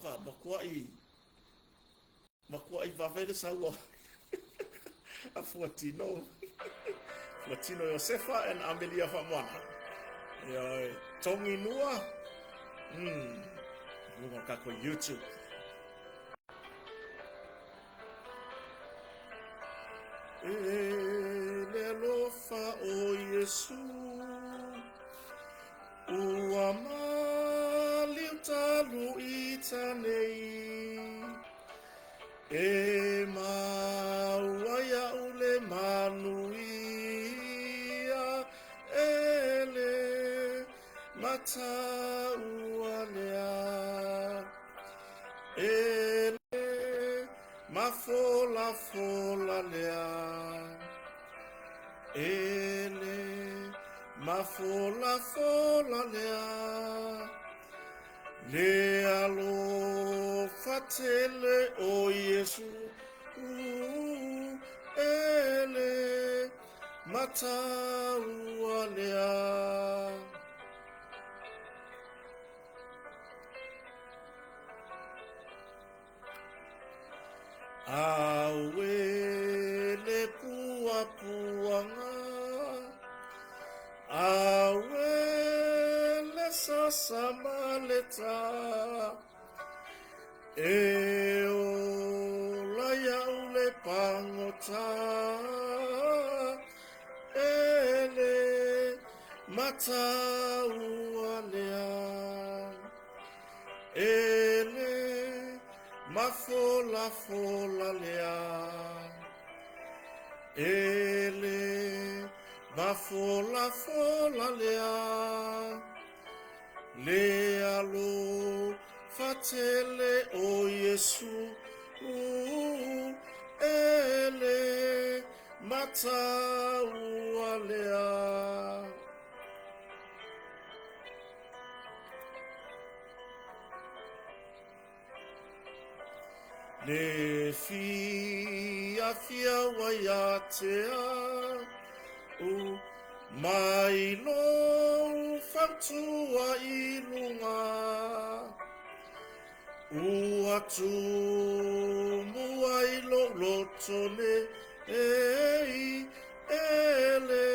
Oka, matuai, matuai vave le sau a Fuatino. Fuatino Iosefa and Amelia Faamoana. Ioe, Tongi Nua. Luga o tatou YouTube. E le alofa o Iesu Ua maliu talu i tanei E mau ai a'u le manuia E le mataua lea E le mafolafola lea E le mafolafola lea Le alofa tele o Iesu E le mataua lea Auē le puapuaga, auē le sasa ma le tā, e ola iaʻu le pagota, e le mataua lea. E le mafolafola lea E le mafolafola lea Le alofa tele o Iesu E le mataua lea Le fiafia ua ia te au Mai lou fautua i luga Ua tumu ai lou loto nei E le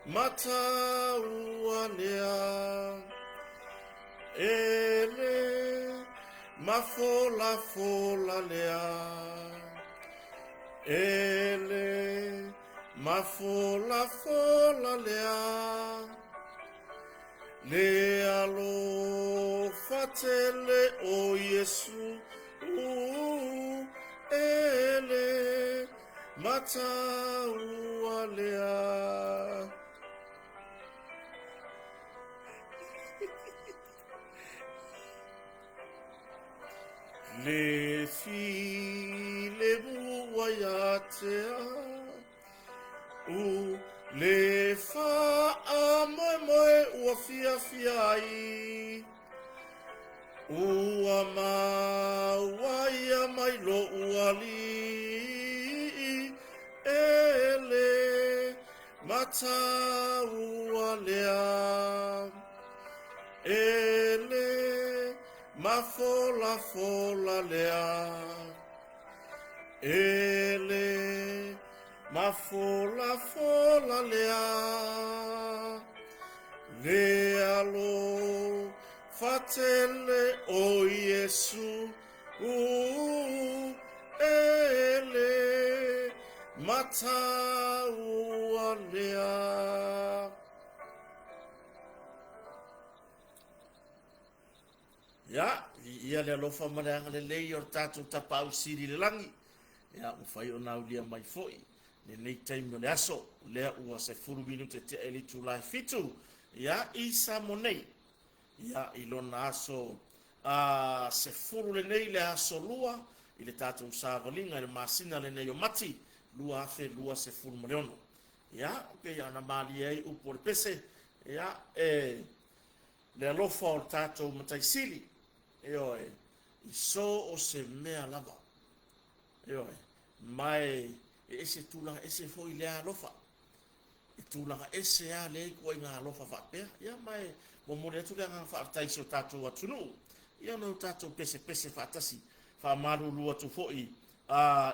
mataua lea E le mafolafola lea E le mafolafola lea Le alofa tele o Iesu E le mataua lea Le filemu ua ia te au Le faamoemoe ua fiafia ai Ua maua ia mai loʻu alii E le mataua lea E le mafolafola lea E le mafolafola lea Le alofa tele o Iesu E le mataua lea Ia, viia le alofa ma le agalelei o le tatou Tapaau Sili i le lagi. Ia, ua fai ona aulia mai foi lenei taimi o le aso, lea ua 10 minute tea i le itula e 7, ia, i Samoa nei. Ia, i lona aso a 10 lenei, le aso 2, i le tatou savaliga i le masina lenei o Mati, 2026. Ia, pei ona malie ai upu o le pese, ia, e le alofa o le tatou Matai Sili, ioe, i so o se mea lava, ioe, ma e ese tulaga ese foi lea alofa, e tulaga ese lava lea ituaiga alofa faapea. Ia, ma e momoli atu le agaga faafetai i si o tatou atunuu, ia ona o tatou pesepese faatasi. Faamalulu atu foi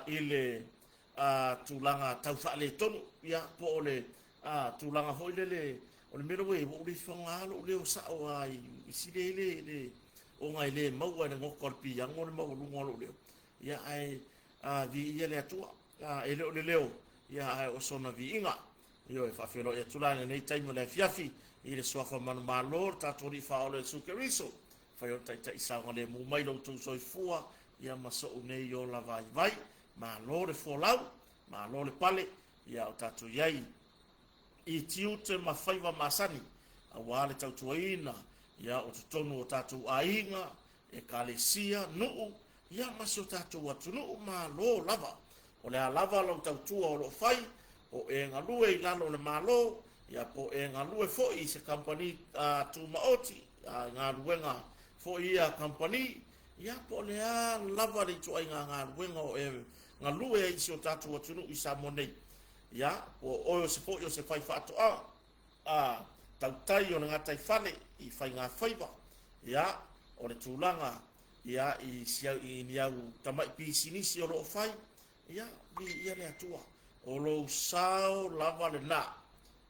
i le tulaga tau faaletonu, ia po o le tulaga foi lele o le mea lea ua i ai, ua ou le faaaogaina lou leo sao lava i sili le, le, ona e le maua e le nota o le piano le maualuga o lou leo, ia ae viia le Atua. E le o le leo, ia ae o sona viiga. Ioe, faafeiloai atu la i lenei taimi o le afiafi i le suafa manumalo o le tatou Alii Faaola Iesu Keriso, fai o le taitai saogalemu mai lo outou soifua, ia ma sou nei ola vaivai. Malo le folau, malo le pale, ia o tatou i ai i tiute ma faiva masani, aua le tautuaina, ia o totonu o tatou aiga, ekalesia, nuu, ia ma si o tatou atunuu. Malo lava. O le a lava lau tautua o lo o fai, po e galue i lalo o le Malo, ia po e galue foi i se kamupani tumaoti, galuega foi ia kamupani, ia po o le a lava le ituaiga galuega o e galue ai i si o tatou atunuu i Samoa nei. Ia, po o oe o se foi o se fai faatoaga, tautai o le gataifale i faigafaiva, ia, o le tulaga ia i si au, i ni au tamai pisinisi o lo o fai, ia, viia le Atua. O lou sao lava lena.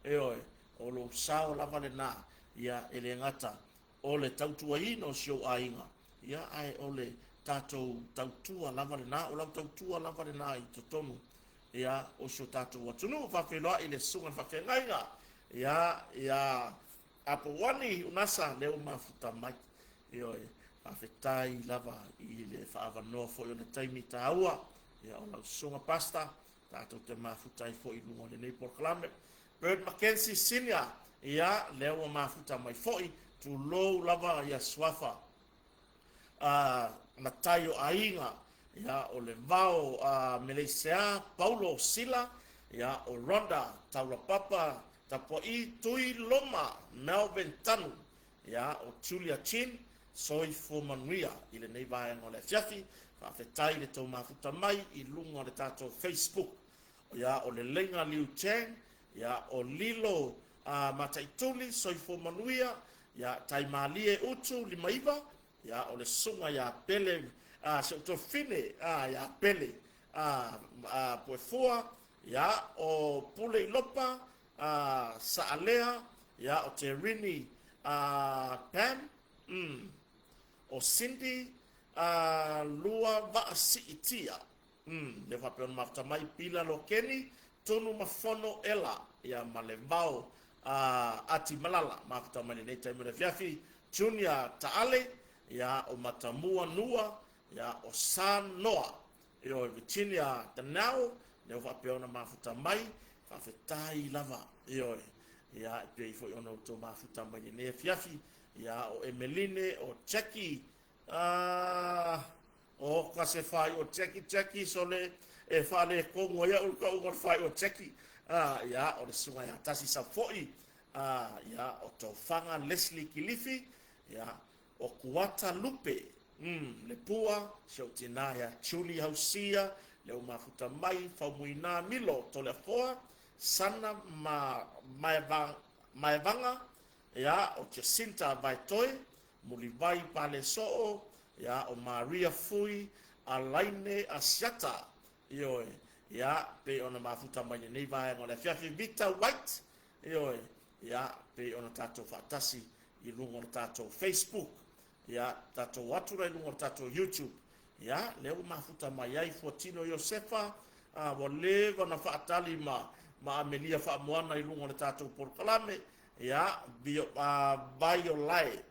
Ioe, o lou sao lava lena. Ia, e le gata o le tautuaina o si ou aiga, ia, ae o le tatou tautua lava lena, o lau tautua lava lena i totonu, ia, o si o tatou atunuu. Faafeiloai i le susuga i le faafeagaiga, ia, ia Apoani Unasa, lea ua mafuta mai. Ioe, faafetai lava i le faaavanoa foi o le taimi taua, ia, o lau susuga pasta, tatou te mafuta ai foi i luga o lenei polokalame. Bert McKenzie Senior, ia, lea ua mafuta mai foi, tulou lava ia suafa matai o aiga, ia, o le vao Meleisea, Paulo Sila, ia, o Rhonda Taulapapa, Tapuai Tui Loma, Melvin Tanu, ia, o Julia Chin, soifua manuia i lenei vaega o le afiafi. Faafetai i le tou mafuta mai i luga o le tatou Facebook. Ia, o le Leiga Liu Chang, ia, o Lilo Mataituli, soifua manuia, ia, Taimalie Utu 59, ia, o le susuga ia Pele, si ou tofine ia Pele Puefua, ia, o Pule Ilopa Saalea, ia, o Terini Pam, o Cindy Lua Vaasiitia, le faapea ona mafuta mai Pila Lokeni, Tonu Mafono Ela, ia, ma le vao Ati Malala, mafuta mai lenei taimi o le afiafi, Junior Taale, ia, o Matamua Nua, ia, o San Noa, ioe, Virginia Tanao, lea faapea ona mafuta mai. Faafetai lava, ioe, ia, e pei foi ona outou mafuta mai lenei afiafi, ia, o Emeline, o Jackie, o ka se fai o Jackie, Jackie, sole, e whale kongo ia ul ka unga fai o Jackie, ia, o le susuga ia Tasi Safo'i, ia, o Tofanga Leslie Kilifi, ia, o Kuata Lupe, le pua, si ou tina ia Julie Hausia, le o mafuta mai, Faumuina Milo, Toleafoa, Sana ma Maevanga, ia, o Jacinta Vaitoe, Mulivai Palesoo, ia, o Maria Fui, Alaine Asiata, ioe, ia, pe ona mafuta mai lenei vaega o le afiafi, Vita White, ioe, ia, pe ona tatou faatasi i luga o le tatou Facebook, ia, tatou atu la i luga o le tatou YouTube, ia, lea ua mafuta mai ai Fuatino Iosefa, ua leva na faatali ma Amelia Faamoana i luga o le tatou polokalame, ia, Vaiolae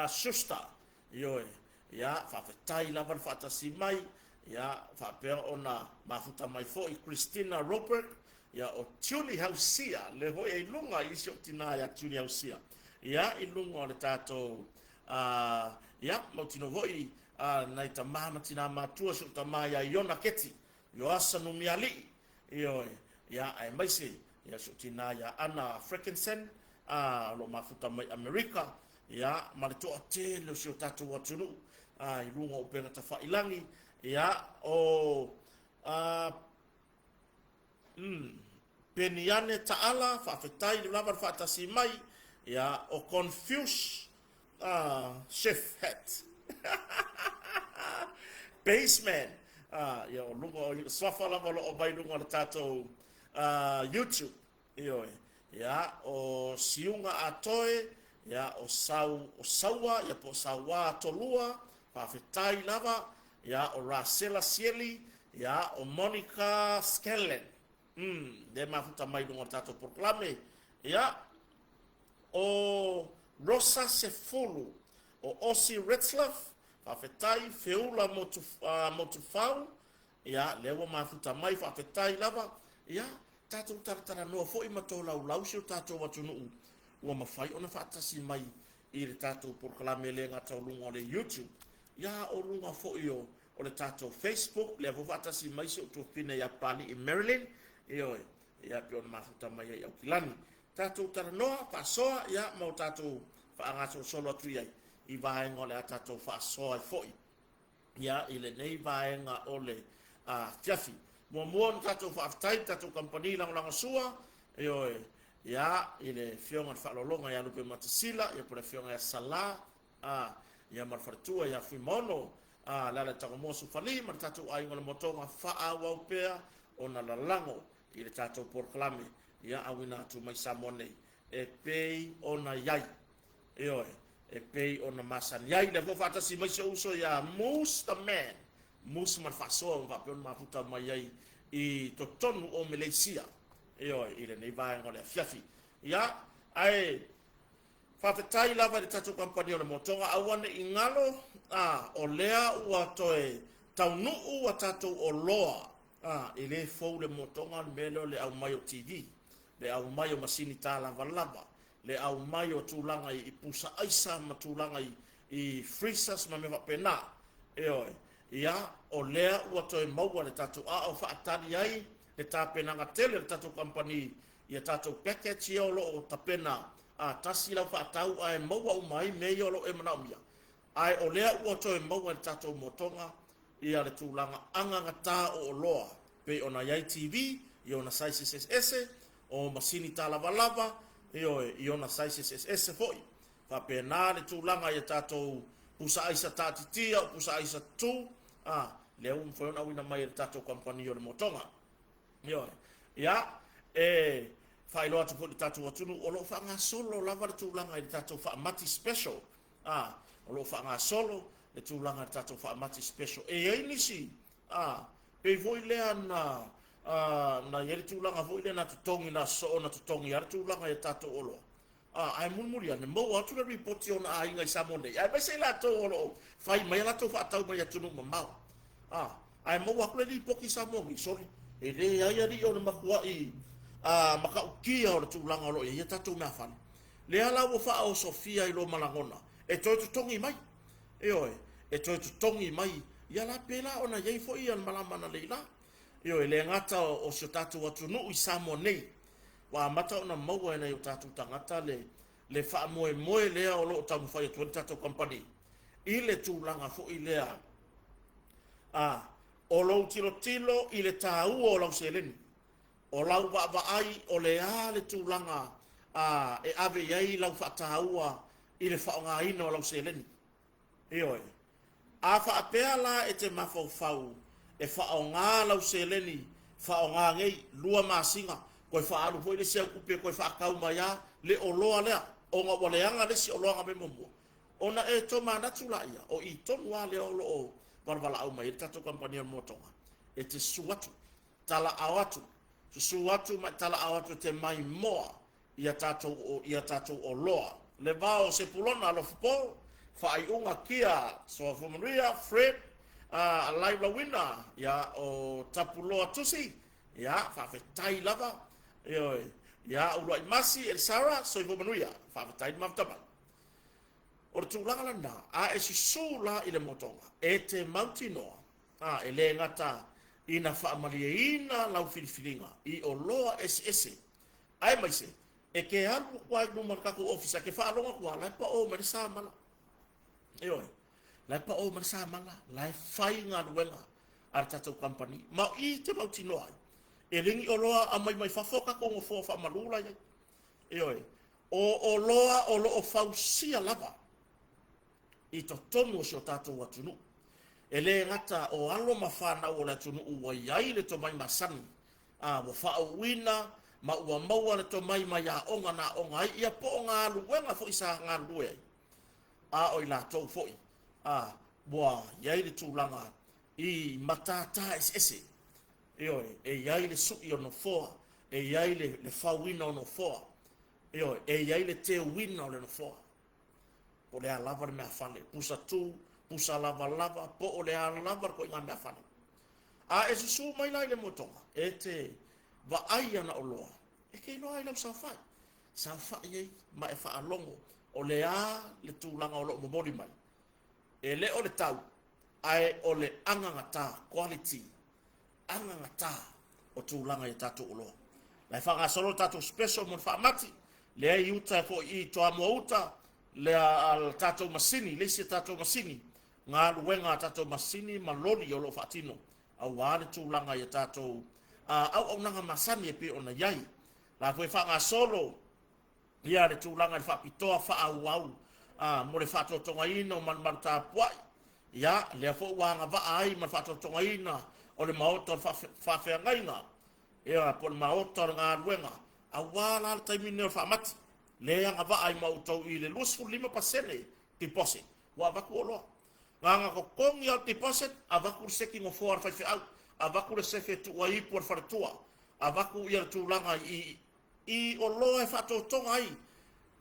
Schuster, ioe, ia, faafetai lava le faatasi mai, ia, faapea ona mafuta mai foi Christina Robert, ia, o Julie Hausia, le foi e i luga i si ou tina ia Julie Hausia, ia, i luga o le tatou, ia, mautino foi, nai tamā ma tina matua, si ou tamā ia Iona Keti, Ioasa Numiali'i, ioe, ia, aemaise, ia, si ou tina ia Anna Freckensen, o lo o mafuta mai Amerika, ia, ma le toatele o si o tatou atunuu, i luga o upega tafailangi, ia, o Peniane Taala, faafetai lava le faatasi mai, ia, o Confuse Chef Hat, Baseman, a, ia, o luga o suafa lava o lo o mai luga o le tatou YouTube. Ioe. Ia, o Siuga Atoe, ia, o Sau, o Saua, ia po o Sauā Tolua, faafetai lava, ia, o Rasela Sieli, ia, o Monica Scanlan, lea e mafuta mai i luga o le tatou polokalame, ia, o Rosa Sefulu, o Osi Retzlaff, faafetai, Feula Motu, Motufau, ia, lea ua mafuta mai, faafetai lava, ia, tatou talatalanoa foi ma tolaulau si o tatou atunuu ua mafai ona faatasi mai i le tatou polokalame e le gata o luga o le YouTube, ia o luga foi o le tatou Facebook, lea foi faatasi mai si ou tuafafine ia Papalii Marilyn, ioe, ia pei ona mafuta mai ai i Aukilani. Tatou talanoa, faasoa, ia ma o tatou faagasolosolo atu i ai i vaega o le a tatou faasoa ai foi. Ia, i lenei vaega o le afiafi. Muamua ona tatou faafetai i le tatou kamupani lagolagosua, ioe, ia, i le Afioga i le Faaaloaloga ia Lupe Matasila, ia po o le Afioga ia Sala, a, ia ma le faletua ia Fuimaono, a, le ala i Tagamoa Sufali ma le tatou aiga o le Motoga faaauau pea ona lalago i le tatou polokalame, ia auina atu mai Samoa nei e pei ona i ai. Ioe, e pei ona masani ai. Lea foi faatasi mai si ou uso ia Moose the Man. Moose ma le faasoa ua faapea ona mafuta mai ai i totonu o Meleisia. Ioe, i lenei vaega o le afiafi. Ia, ae faafetai lava i le tatou kamupani o le Motoga, aua ne i galo, a, o lea ua toe taunuu a tatou oloa, a, e le fou le Motoga, le mea lea o le aumai o TV, le aumai o masini talavalava, le aumai o tulaga i pusa aisa ma tulaga i freezers ma mea faapena. Ioe. Ia, o lea ua toe maua le tatou a o faatali ai le tapenaga tele a le tatou kamupani i a tatou package ia o lo o tapena, a tasi lau faatau ae maua uma ai mea ia o lo o e manaomia. Ae o lea ua toe maua e le tatou motoga ia le tulaga agagatā o oloa pei ona i ai TV i ona sizes eseese, o masini tālavalava, ioe, i ona sizes eseese foi. Faapena le tulaga i a tatou pusa aisa taatitia, o pusa aisa tutū, a, lea ua mafai ona auina mai e le tatou kamupani o le motoga. Ioe. Ia, e faailoa atu foi i le tatou atunuu, o lo o faagasolo lava le tulaga i le tatou faamati special. A, o lo o faagasolo le tulaga i le tatou faamati special. E i ai nisi, a, pei foi lea na, a, na i ai le tulaga foi lea na totogi, na soo na totogi lava le tulaga i a tatou oloa. A, ae mulimuli ane, maua atu le ripoti o ona aiga i Samoa nei, aemaise i latou o lo o fai mai a latou faatau mai atunuu mamao. A, ae maua atu le lipoti i Samoa nei, sole, e leai alii o le matuai a, matautia o le tulaga o lo o i ai a tatou meafale. Lea la ua faaosofia i loma lagona, e toe totogi mai. Ioe, e toe totogi mai. Ia la pēlā ona i ai foi ia le malama analeila. Ioe, e le gata o si o tatou atunuu i Samoa nei, ua amata ona maua e nai o tatou tagata le le faamoemoe lea o lo o taumafai atu ai le tatou kamupani i le tulaga foi lea a o lou tilotilo i le taua o lau seleni, o lau vaavaai o le a le tulaga a e ave i ai lau faataua i le faaaogaina o lau seleni. Ioe. A faapea la e te mafaufau e faaaoga lau seleni, faaaoga nei, 2 masina, toe faaalu foi le isi au tupe toe faatau mai lava le oloa lea, ona ua leaga le isi oloa na mea muamua, ona e tomanatu laia, o i tonu lava lea o lo o valaau mai ai le tatou kamupani o le Motoga, e te susu atu, talaao atu, susu atu ma e talaao atu e te maimoa ia tatou ia tatou oloa. Le vao o Sepulona Alofapo, faaiuga Kia Soafua Manuia, Fred Alai Lauina, ia o Tapuloa Tusi, ia faafetai lava, ioe, ia Uluai Masi Elisara, soifua manuia, faafetai le mafuta mai. O le tulaga lena, a e susu la i le motoga, e te mautinoa, a, e le gata ina faamalieina lau filifiliga i oloa eseese, aemaise e ke alu atu lava i luma o le tatou ofisa, e ke faalogo atu lava, la e pao mai le samala. Ioe, la e pao mai le samala, la e fai galuega a le tatou kamupani. Ma o i te mautinoa ai, e le ni oloa aumai mai fafo a tatou nofoa faamalu la i ai. Ioe, o oloa o lo o fausia lava. i totonu o si o tatou atunuu. E le gata o alo ma fanau o le atunuu ua i ai le tomai masani, a ua faauuina ma ua maua le tomai mai aoga na aoga ai, ia po o galuega foi sa galulue ai, a o i latou foi a ua i ai le tulaga i matata eseese. Ioe, e i ai le sui o nofoa, e i ai le fauina o nofoa, ioe, e i ai le teuina o le nofoa. Po o le a lava le meafale, pusa tu, pusa lavalava, po o le a lava le ituaiga meafale. A e susu mai la i le motoga, e te vaai ana oloa, e te iloa ai lau saofai. Saofai ai ma e faalogo o le a le tulaga o lo o momoli mai. E le o le tau, ae o le agagata, quality, agagata o tulaga i a tatou oloa. La e faagasolo le tatou special mo le faamati, lea i uta foi i Toamua uta, lea a tatou masini, le isi a tatou masini, galuega a tatou masini ma loli o lo o faatino, aua le tulaga i a tatou auaunaga masani e pei ona i ai. La foi faagasolo ia le tulaga i le faapitoa faaauau mo le faatotogaina o malumalu tapuai, ia lea foi ua agavaa ai ma le faatotogaina o le maota o le faafeagaiga, ia po o le maota o le galuega, aua la le taimi lenei o le faamati, le agavaa ai ma outou i le 25% deposit ua avatu oloa. Gagana totogi lava o le deposit, avatu le seki nofoa a le faifeau, avatu le sefe e tuu ai ipu a le faletua, avatu ia le tulaga i i oloa e faatotoga ai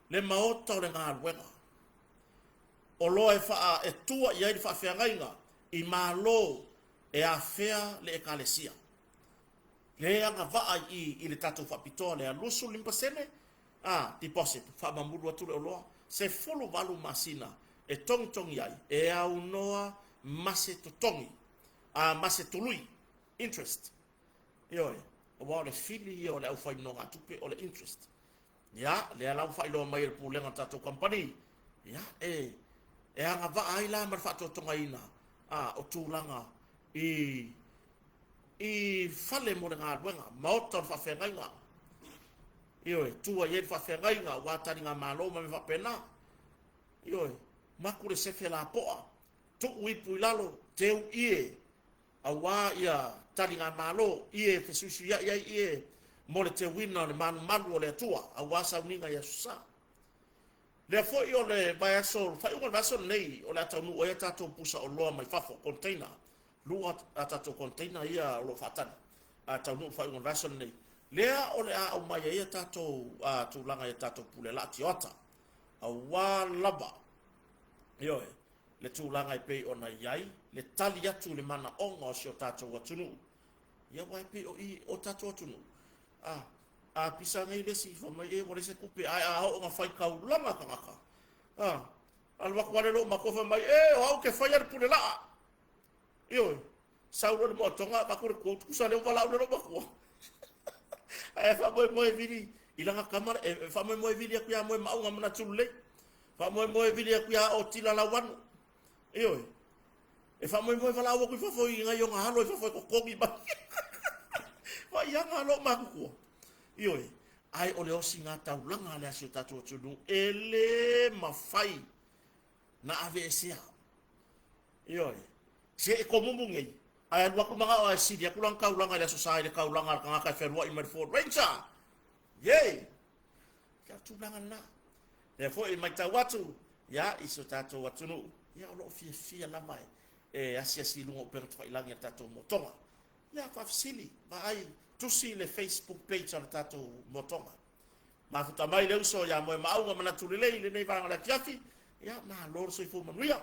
le maota o le galuega, oloa e faa e tua i ai le faafeagaiga i Malo e afea le Ekalesia. Le agavaa i i le tatou faapitoa lea 25% a deposit, faamamulu atu le oloa, 18 masina e togitogi ai, e aunoa ma se totogi, a ma se tului, interest. Ioe, aua o le fili ia o le aufai nonogatupe o le interest. Ia, lea la ua faailoa mai e le pulega o le tatou kamupani, ia, e, e agavaa ai la ma le faatotogaina a, o tulaga i, i fale mo le galuega, maota o le faafeagaiga. Ioe, tua i ai le faafeagaiga, aua taligamalo ma mea faapena. Ioe, maku le sefe lapoa, tuu ipu i lalo, teu ie, aua ia taligamalo, ie e fesuisuiai ai ie mo le teuina o le malumalu o le Atua, aua sauniga i Aso Sa. Lea foi o le vaiaso, faaiuga o le vaiaso lenei, o le a taunuu ai a tatou pusa oloa mai fafo, container, lua a tatou container ia o lo o faatali, a taunuu le faaiuga o le vaiaso lenei. Lea o le a aumai ai a tatou tulaga i a tatou pule laa tioata, aua lava, ioe, le tulaga e pei ona i ai le tali atu i le manaoga o si o tatou atunuu. Ia aua e pei o i o tatou atunuu, a, a pisa nei le isi, fai mai e ua leai se tupe, ae a oo ina fai taulaga tagata, a, alu atu lava le loo matua fai mai, e o au ou te faia le pule laa. Ioe, sau loa le moatoga avatu le quote, tusa lea ua valaau le loo matua. Ae faamoemoe vili i lana tama, e faamoemoe vili atu ia Moemauga manatu lelei. Faamoemoe vili atu ia Otila Lauano. Ioe. E faamoemoe valaau atu i fafo i nai ona alo i fafo e totogi mai. Vaiaga a loo matutua. Ioe. Ae o le osiga taulaga lea a si o tatou atunuu e le mafai na aveesea. Ioe. Se e komumu nei, ae alu atu manao ae sili atu lana taulaga i le Aso Sa i le taulaga a le tagata e fealuai mai le Ford Ranger. Yay! Ia o tulaga lena. Lea foi e matau atu, ia, i si o tatou atunuu, ia o lo o fiafia lava e asiasi i luga o upega tafailagi a le tatou motoga. Ia, faafesili, vaai, tusi le Facebook page a le tatou motoga. Mafuta mai le uso ia Moemauga manatu lelei i lenei vaega o le afiafi, ia, malo le soifua manuia.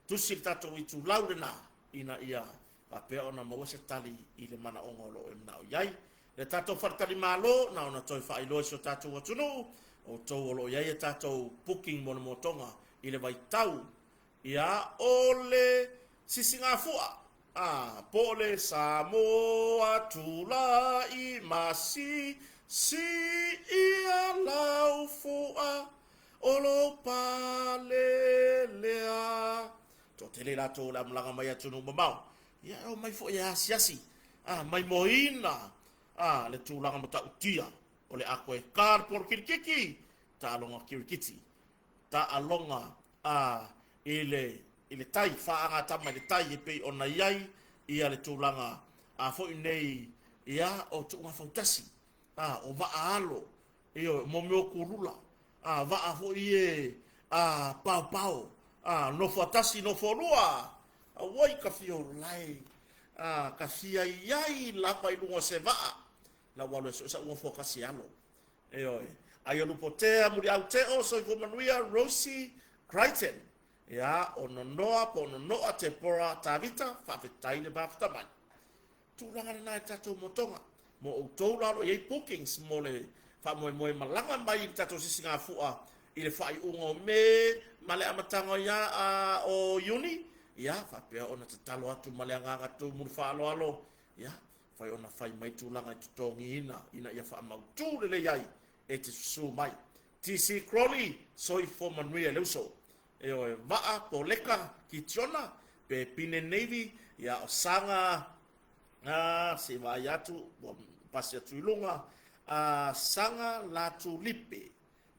Tusi le tatou itulau lena ina ia faapea ona maua se tali i le manaoga o lo o e manao i ai. Le tatou faletalimalo, na ona toe faailoa i si o tatou atunuu, outou o lo o i ai a tatou booking mo le motoga i le vaitau, ia, o le sisigafua, a, po o le Samoa tulai ma sisi ia lau fua o lou pale lea. Toatele i latou o le a malaga mai atunuu mamao, ia e omai foi e asiasi, a, maimoaina, a, le tulaga matautia o le a toe ta le polo kirikiki, taaloga kirikiti, taaloga. a, i le, i le tai, faagatama i le tai e pei ona i ai ia le tulaga a foi nei, ia, o tuuga fautasi, a, o vaa alo, ioe, mo mea o kulula, a, vaa foi e, a, paopao, a, nofo a tasi, nofo lua, auai ka fia olae, a, ka fia iai lava i luga o se vaa, la ua alu e sue sa'u nofo kasi e alo. Ioe. Aia Lupotea, Muliau Teo, Soifua Manuia, Rosie Crichton, ia, o Nonoa po o Nonoa Tepora Tavita, faafetai le mafata mai. Tulaga lena i le tatou motoga. Mo outou la o lo o i ai bookings mo le faamoemoe malaga mai i le tatou sisigafua i le faaiuga o Me ma le amataga ia o Iuni, ia, faapea ona tatalo atu ma le agaga tumulu faaaloalo, ia, fai ona fai mai tulaga e totogiina ina ia faamautu lelei ai e te susu mai. TC Crowley, soifua manuia le uso. Ioe, Vaa Poleka Kitiona, pe Pine Navy, ia o Saga, a, se i vaai atu, ua pasi atu i luga, a, Saga Latu Lipe,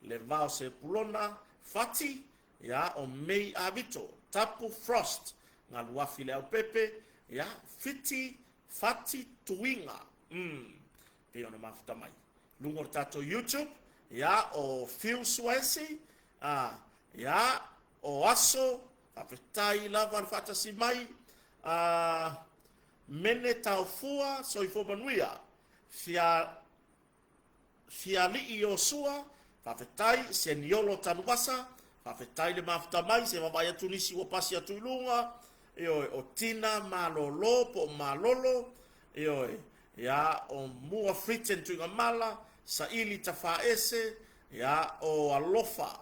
le Vao Sepulona, Fati, ia o Mei Avito, Tapu Frost, Galuafi Le Aupepe, ia, Fiti Fati Tuiga, pei ona mafuta mai. Luga o le tatou YouTube, ia, o Phil Suaesi, a, ia, o Aso, faafetai lava le faatasi mai, a, Mene Taofua, Soifua Manuia, Fia, Fialii Iosua, faafetai, Seniolo Tanuvasa, faafetai le mafuta mai, se vaavaai atu nisi ua pasi atu i luga, ioe, o Tina Malolo po o Malolo, ioe, ia, o Mua Fritten Tuigamala, Saili Tafaese, ia, o Alofa,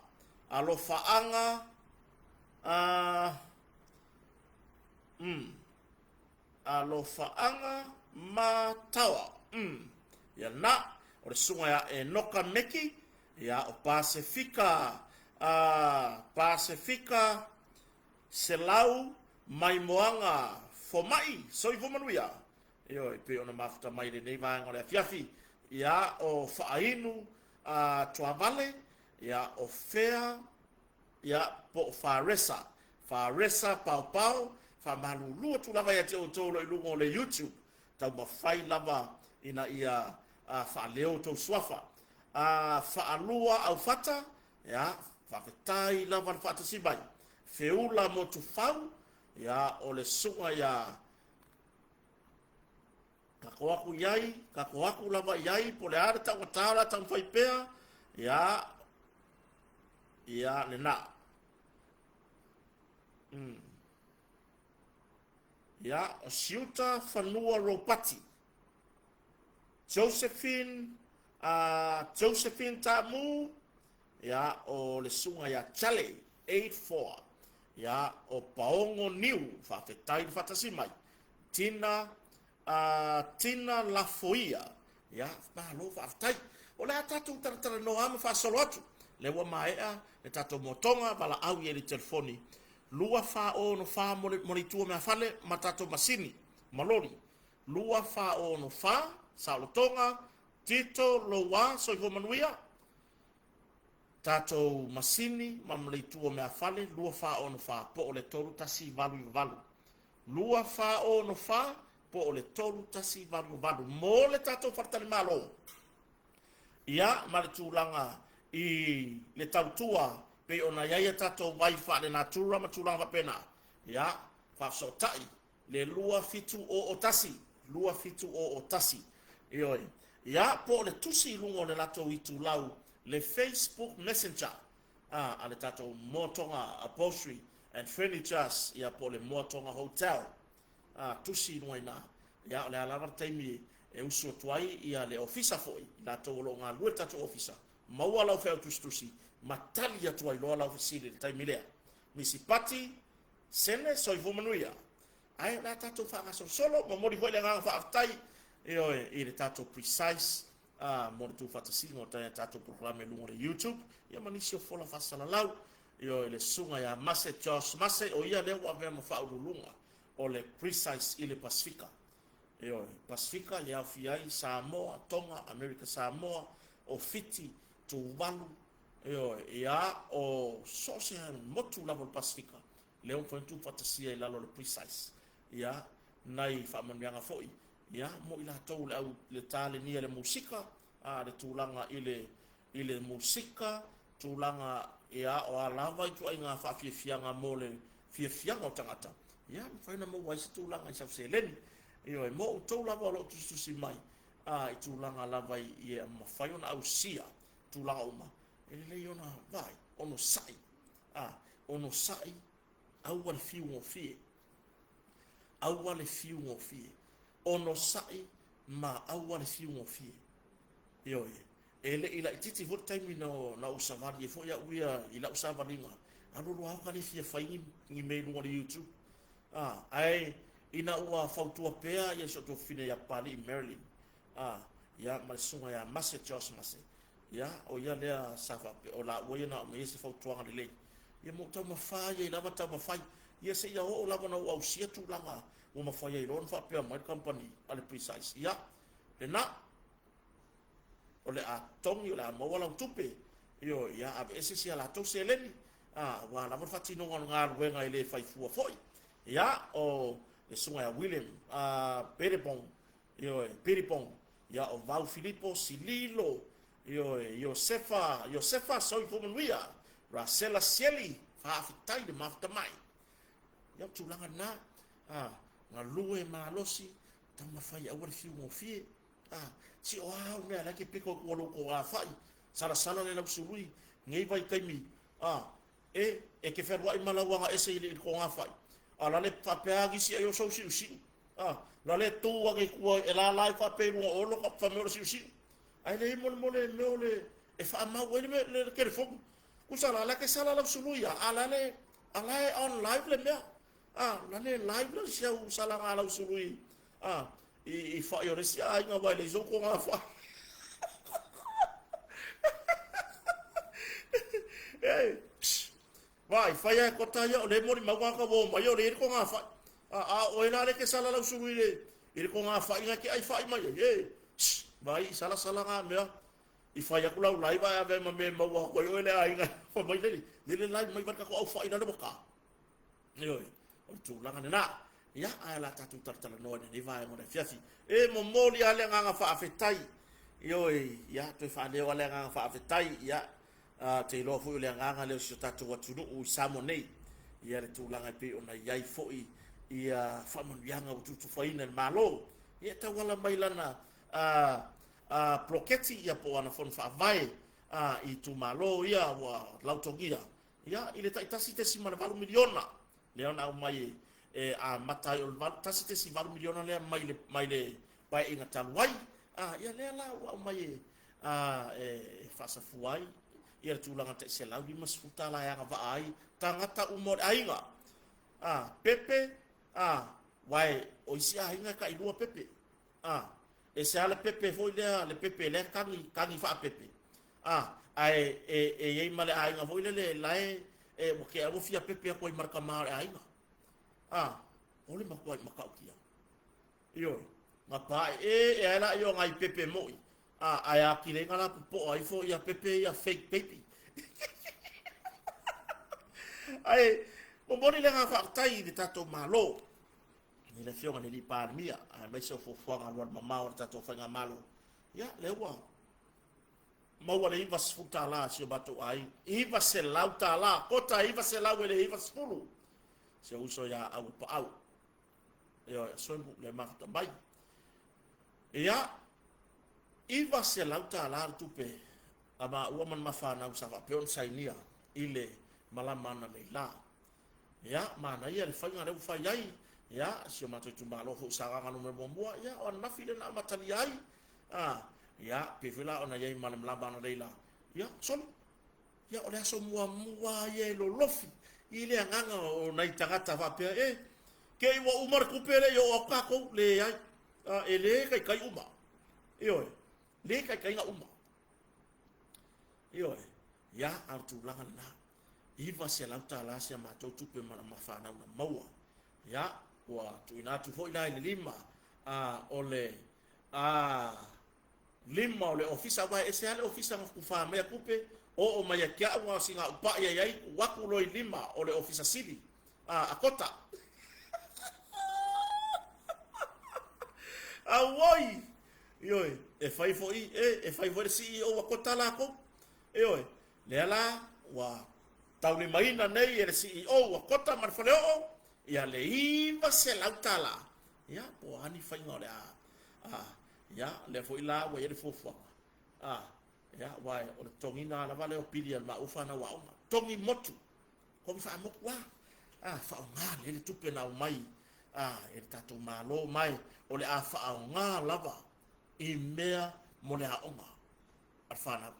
Alofaaga, a, Alofaaga ma Taoa. Ia na, o le susuga ia Enoka Meki, ia o Pasefika, a, Pasefika Selau Maimoaga Fomai, soifua manuia. Ioe, pei ona mafuta mai lenei vaega o le afiafi, ia o Faainu a Tuavale, ia o Fea, ia po o Faresa, Faresa Paopao, faamalulu atu lava ia te outou o lo o i luga o le YouTube, taumafai lava ina ia faaleo outou suafa. A faalua aufata, ia, faafetai lava le faatasi mai. Feula Motufau, ia, o le susuga ia Kako aku i ai, kako aku lava i ai, po o le a le taugata o le a taumafai pea, ia, ia, lena. Ia, o Siuta Fanua Ropati, Josephine, Josephine Tamu, ia, o le susuga ia Chale, 84, ia, o Paogo Niu, faafetai le faatasi mai, Tina, Tina Lafoia, ia, malo faafetai. O le a tatou talatalanoa lava ma faasolo atu. Lea ua maea le tatou motoga, valaau i ai i le telefoni 2464 mo le, mo le itu o meafale ma tatou masini ma loli. 2464 Saolotoga, Tito Loua, Soifua Manuia, tatou masini ma le itu o meafale 2464 po o le 3188. 2464 po o le 3188 mo le tatou faletalimalo. Ia, ma le tulaga i le tautua pei ona i ai a tatou vai faalenatura ma tulaga faapena. Ia, faafesootai le 2701, 2701. Ioe. Ia, po o le tusi i luga o le latou itulau, le Facebook Messenger a, a le tatou Moa Tonga Upholstery and Furnitures, ia, po o le Moa Tonga Hotel, a, tusi i luga i ina. Ia, o le a lava le taimi e usu atu ai ia le ofisa foi, i latou o lo o galulue i le tatou ofisa, maua lau feau tusitusi ma tali atu ai loa lau fesili i le taimi lea. Misi Pati, Sene, soifua manuia. Ae o le a tatou faagasolosolo, momoli foi le agaga faafetai, ioe, i le tatou Precise a, mo le tuufaatasiga o taia tatou polokalame i luga o le YouTube, ia ma nisi o fola faasalalau, ioe, le susuga ia Mase Josh Mase, o ia lea ua avea ma faauluuluga o le Precise i le Pasefika. Ioe, Pasefika e aofia ai Samoa, Tonga, Amerika Samoa, o Fiti, Tuvalu, Ioe, ia, o so o se motu lava o le Pasefika, lea ua mafai ona tuufaatasia i lalo o le Precise, ia, nai faamanuiaga foi, ia, mo i latou le au le talenia i le musika, a, le tulaga i le, i le musika, tulaga, ia, o a lava ituaiga faafiafiaga mo le fiafiaga o tagata, ia, mafai ona maua ai se tulaga i sau seleni. Ioe, mo outou lava o lo o tusitusi mai, a, i tulaga lava i, ia mafai ona ausia tulaga uma, e lelei ona vaai, onosai, a, onosai, aua le fiu gofie, aua le fiu gofie, onosai ma aua le fiu gofie. Ioe, e le i laitiiti foi le taimi na, na ou savali ai foi au ia i lau savaliga, alu alu lava ka le fia fai ni, ni mea i luga o le YouTube. A, ae ina ua fautua pea ia si o tuafafine ia Papalii Marilyn, a, ia ma le susuga ia Mase Josh Mase, ia, o ia lea sa faapea, o laua ia na aumai ai se fautuaga lelei. Ia ma ou taumafa ai lava taumafai, ia seia oo lava ona ou ausia tulaga ua mafai ai loa ona faapea mai le kamupani a le Precise, ia, lena, o le a totogi, o le a maua lau tupe, ioe, ia aveese si a latou seleni, a, aua lava le faatinoga o le galuega e le fai fua foi. Ia, o le susuga ia William Pettibone, Ioe, Piripong, ia o Vau Filipo, Sililo, ioe, Iosefa, Iosefa Soifua Manuia, Rasela Sieli, faafetai le mafuta mai. Ia o tulaga lena, a, galue malosi, taumafai aua le fiu gofie. A, si o au mea la ke peko ku lo ko afai, salasala le lau sului, nei vaitaimi, a, e, e ke fealuai ma lau aga ese i le kogafai. A la le faapea isi ai o sou siusiu. A, la le tu ake i tua e lala ai faapea i luga o Olo ka fai mai o le siusiu. Ae leai molemole mea o le e faamau ai le mea le telefoni. Tusa la la ke sala lau sului ia, a la le a la e on live le mea. A, la le live le si au salaga a lau sului a i i fai o le isi aiga aua e leai sou togafai. Ei, Vaai, fai a e kota ia o le molimau tagata ua omai o lea e i ai le togafai. A, a o oe la lea e te sala lausulu i le, i le togafai na e te ai fai mai ai, e, shh, vaai i salasala na mea. I fai atu lau live ae ave ai ma mea e maua atu ai oe le aiga. Fai mai lele, lele live mai vai le tatou au fai lale ua ta. Ioe, o le tulaga lena. Ia, ae o le a tatou talatalanoa i lenei vaega o le afiafi. E momoli lava le agaga faafetai. Ioe, ia, toe faaleo lava le agaga faafetai. Ia, ou te iloa foi o le agaga lea o si o tatou atunuu i Samoa nei. Ia, le tulaga e pei ona i ai foi ia faamanuiaga ua tutufaina e le Malo. Ia, e tauala mai lana poloketi, ia, po o ana fono faavae i itumalo ia ua lautogia. Ia, i le tai $1.8 miliona, lea na aumai e amata ai, o le $1.8 miliona lea mai le, mai le paeaiga talu ai. A, ia lea la ua aumai e, a, e faasafua ai ia le tulaga tai $150 e agavaa ai tagata uma o le aiga. A, pepe, a, wae o isi aiga e tailua pepe. A, ese lava le pepe foi lea, le pepe lea e kagi, kagi faapepe. A, ae e, e i ai ma le aiga foi lele la e, e ua te ua fia pepe atu ai ma le tama o le aiga. A, o le matuai matautia. Ioe, na pae e e ae la o nai pepe moi. A, ae atili ai na lapopoa ifo ia pepe ia fake baby. Ae momoli le agaga faafetai i le tatou Malo i le Afioga i le Alii Palemia, aemaise o fuafuaga alualumamao a le tatou faigamalo. Ia, lea ua maua le $90 a si o matou aiga. $900, kota 900 e le 90. Si ou uso ia Auapaau. Ioe, Soimu le mafuta mai. Ia, $900 le tupe a maua ma le mafanau sa faapea ona sainia i le malama analeila. Ia, manaia le faiga lea ua fai ai. Ia, si o matou itumalo foi o Sagaga Nu.1, ia, o ananafi lea na amatalia ai. A, ia, pei foi la ona i ai ma le malama analeila. Ia, solo. Ia, o le aso muamua ia e lolofi i le agaga o nai tagata faapea, e, ke i ua uma le tupe le i oo atu tatou, leai. A, e le taitai uma. Ioe, le taitaiga uma. Ioe, ia, a o le tulaga lena. $900 si a matou tupe ma ma fanau na maua. Ia, ua tuuina atu foi la i le lima a, o le a, lima o le ofisa, aua e ese lava le ofisa na tufa mai a tupe, Oo mai ia te a'u gaosiga upa'i ai ai tuu atu loa i lima o le Ofisa Sili a a Kota. Auoi! Ioe, e fai foi, e, e fai foi le CEO a Kota lakou. Ioe, lea la ua taulimaina nei e le CEO a Kota ma le Faleoo ia le $900. Ia, po o a ni faiga o le a, a, ia, lea foi la ua i ai le fuafuaga. A, ia, aua o le totogiina lava lea o pili a le maua fanau aoga. Togi motu, togi faamotu lava. A, faaaoga lelei le tupe na aumai a, e le tatou Malo, ma o le a faaaoga lava i mea mo le aoga a le fanau.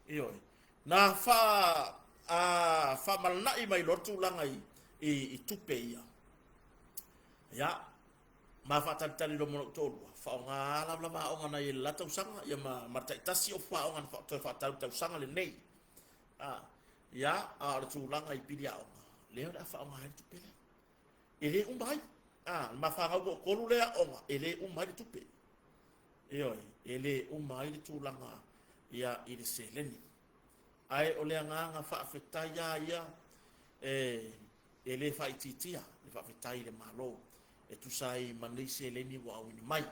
Ioe. Na faa, a, faamalana'i mai loa le tulaga i, i, i tupe ia. Ia, ma faatalitali loa ma lou toalua, faaaoga lava lava aoga na i ai i le la tausaga, ia ma, ma le taitasi o aoga na toe faatau i le tausaga lenei. A, ia, a o le tulaga i pili aoga, lea o le a faaaoga ai le tupe lea. E le uma ai. A, le mafanau toatolu lea aoga, e le uma ai le tupe. Ioe, e le uma ai le tulaga ia i le seleni. Ae o le agaga faafetai lava ia e e le faaitiitia le faafetai i le Malo e tusa ai ma nei seleni ua auina mai.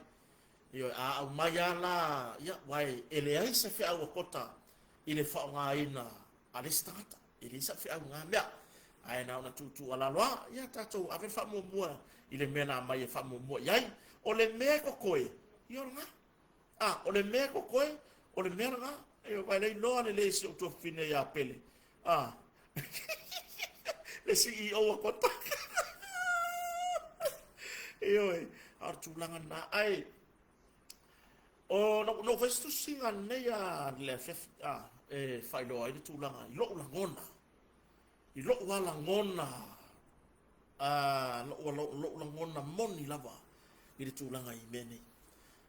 Ioe, a aumai lava la, ia, aua e leai se feau a Kota i le faaaogaina a le isi tagata. E leai sau feau i na mea. Ae na ona tuutuualalo lava, ia tatou ave le faamuamua i le mea na aumai e faamuamua i ai. O le mea e totoe, ia o lena. A, o le mea e totoe, o le mea lena. E aua e le iloa lelei e si ou tuafafine ia Pele. A, le CEO a Kota. Ioe, a o le tulaga lena. Ae, o, na ou fai se tusiga lenei a le afiafi, a, e faailoa ai le tulaga i lou lagona. I lou lava lagona, a, lou, lou, lou lagona moni lava i le tulaga i mea nei.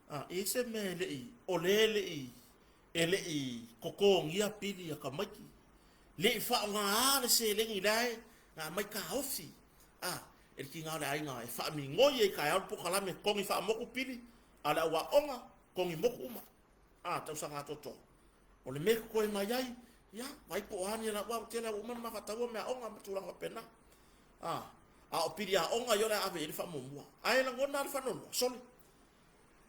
A, e i ai se mea e le i, o le e le i, e le i totogia pili a tamaiti, le i faaaoga le seleni la e na aumai taofi, a, e le tiga o le aiga e faamigoi ai taeao le polokalame totogi faamotu pili a le au aoga, totogi motu uma, a, tausaga atoatoa. O le mea e totoe mai ai, ia, vaai po o a ni ala, aua ua tele lava ua uma ona ma faataua meaaoga ma tulaga faapena. A, a o pili aoga ia o le a ave i ai le faamuamua. Ae lagona lava le faanoanoa, sole.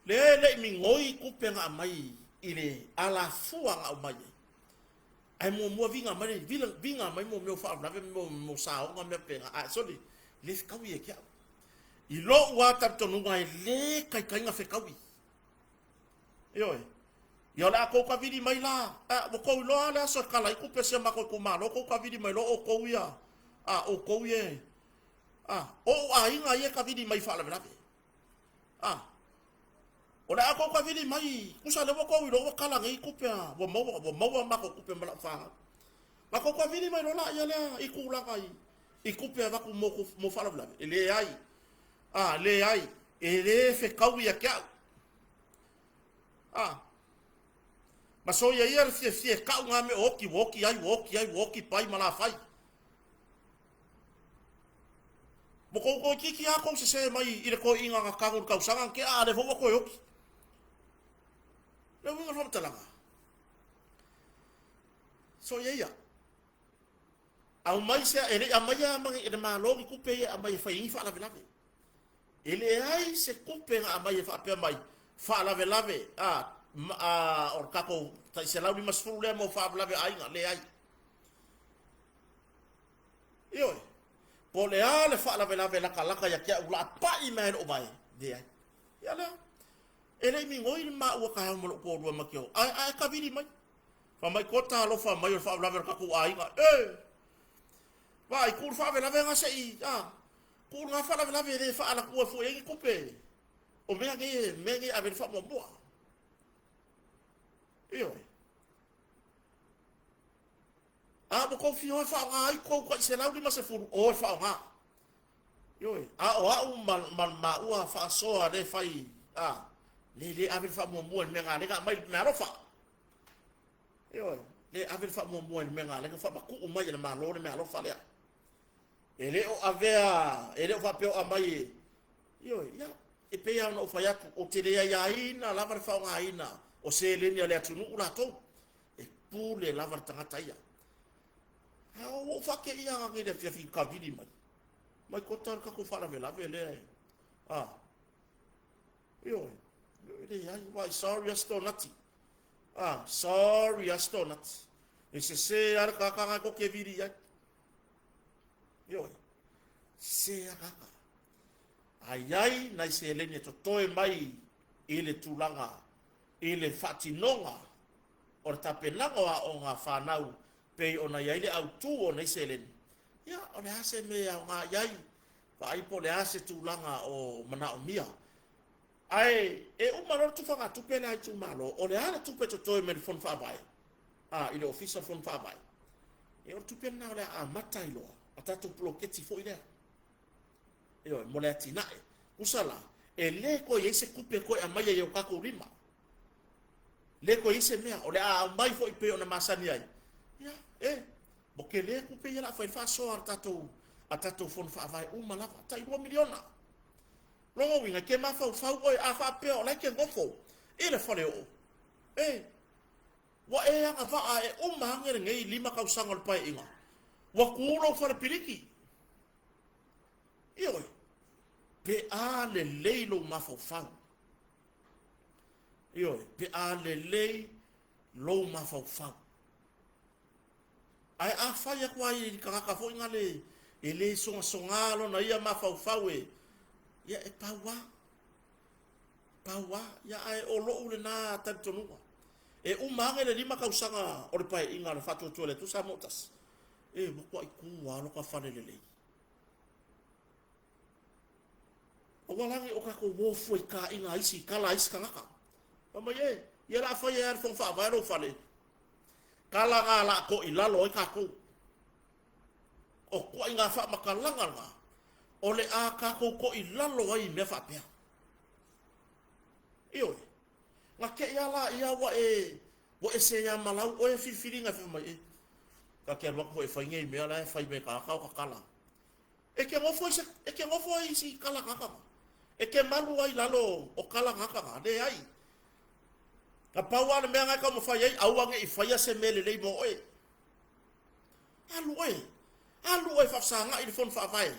Lea e le i migoi tupe na aumai i le alafua na aumai ai. Ae muamua viga mai le viga mai mo mea o faalavelave mo mo saoga mea pena. Ae sole, le fetaui ia te au. I lou lava talitonuga e le taitai na fetaui. Ioe. Ia o le a tou tavili mai la. A, ua tou iloa lava le aso e kala ai tupe a si a matou itumalo, tou tavili mai loa outou ia, a, outou ia, a, o ou aiga ia e tavili mai i faalavelave. A, o le a tou tavili mai, tusa lea ua tou iloa ua kala nei tupe a, ua maua, ua maua a matou tupe ma lau fanau. Na tou tavili mai loa laia lea i tulaga i, i tupe avatu mo, mo faalavelave. E leai. A, leai. E le fetaui ia te au. A, ma soia ia le fiafia e kau ngā mea o oti, ua oti ai, ua oti ai, ua oti pai ma lafai. Ua tou toeitiiti lava tou sese mai i le toeaina na tanu i le tausaga na tea, a lea foi ua toe oti. Le uiga o le faamatalaga, soia ia. Aumai se, e le i aumaia e le Malo ni tupe ia e aumai e fai ai ni faalavelave. E leai se tupe na aumai e faapea mai, faalavelave, a, a, o le tatou tai 150 lea mo faalavelave o aiga, leai. Ioe. Po o le a le faalavelave latalata ia te au la pai mai lou vae, leai. Ia lea. E le i migoi le maua taeao ma lou toalua ma te o. Ae, ae tavili mai. Fai mai, Kota alofa mai o le faalavelave o le tatou aiga. E! Vaai, tuu le faalavelave na se i, a, tuu lena faalavelave e le faalatua fua i ai ni tupe. O mea nei, mea nei e ave i le faamuamua. Ioe. A ua tou fia o e faaaoga ai tou tai 150, o e faaaoga. Ioe, a o au ma, ma maua faasoa le fai, a, le, le ave le faamuamua i le mea na aumai le meaalofa. Ioe, le ave le faamuamua i le mea na ala ai ona faamatuu mai e le Malo le meaalofa lea. E le o avea, e le o faapea o aumai e, ioe, ia, e pei lava ona ou fai atu, ou te le aiaina lava le faaaogaina o seleni a le atunuu latou. E Pule lava le tagata ia. A ua ou faateia ananei i le afiafi i kavili mai. Mai kota le tatou faalavelave lea e. A. Ioe. E leai, why sorry astonati. Ah, sorry astonati. E sese lava le tagata na e koke vili i ai. Ioe. Sese lava tagata. A i ai nai seleni e totoe mai i le tulaga i le faatinoga o le tapenaga o aoga a fanau pei ona i ai le autu o nei seleni, ia, o le a se mea e aoga i ai, vaai po o le a se tulaga o manaomia. Ae e uma loa le tufagatupe lea a itumalo, o le a le tupe e totoe mai le Fono Faavae, a, i le Ofisa o le Fono Faavae? Ia o le tupe lena o le a amata ai loa a tatou poloketi foi lea. Ioe, mo le atinae. Tusa la, e le toe i ai se tupe e toe aumaia i o tatou lima. Le toe i ai se mea, o le a aumai foi pei ona masani ai. Ia, e, ua tele tupe ia o le a fai ai le faasoa a le tatou, a tatou Fono Faavae uma lava, tai $2 miliona. Lona uiga, e te mafaufau oe, a faapea o la e te nofo i le faleoo, e, ua e agavaa e uma ane lenei 5 tausaga o le Paeaiga, ua tu lou fale piliki. Ioe, pe a lelei lou mafaufau. Ioe, pe a lelei lou mafaufau. Ae a fai atu ai i le tagata foi na le e le sogasoga lona ia mafaufau e, ia e pau lava. Pau lava. Ia ae o lou lena talitonuga. E uma ane le 5 tausaga o le Paeaiga a le Faatuatua i le Atua Samoa ua Tasi, e matuai tu lava lo ta fale lelei. Aua la ne i o tatou o fua i taaiga a isi, tala a isi tagata. Fai mai, e, ia o le a fai ai lava e le Fono Faavae lou fale. Tala na o le a toilalo ai tatou. O ituaiga faamatalaga na, o le a tatou toilalo ai i mea faapea. Ioe. Na te i lava laia ua e, ua e seea ma lau oe filifiliga e fai mai, e, ta te alu atu foi e fai nei mea la e fai mai e tagata o tatala. E te nofo i se, e te nofo ai i si kala tagata na. E te malu ai i lalo o kala tagata na. Leai. Na pau lava le mea na e taumafai ai, aua ne i faia se mea lelei mo oe. Alu oe. Alu oe e faafesagai i le Fono Faavae.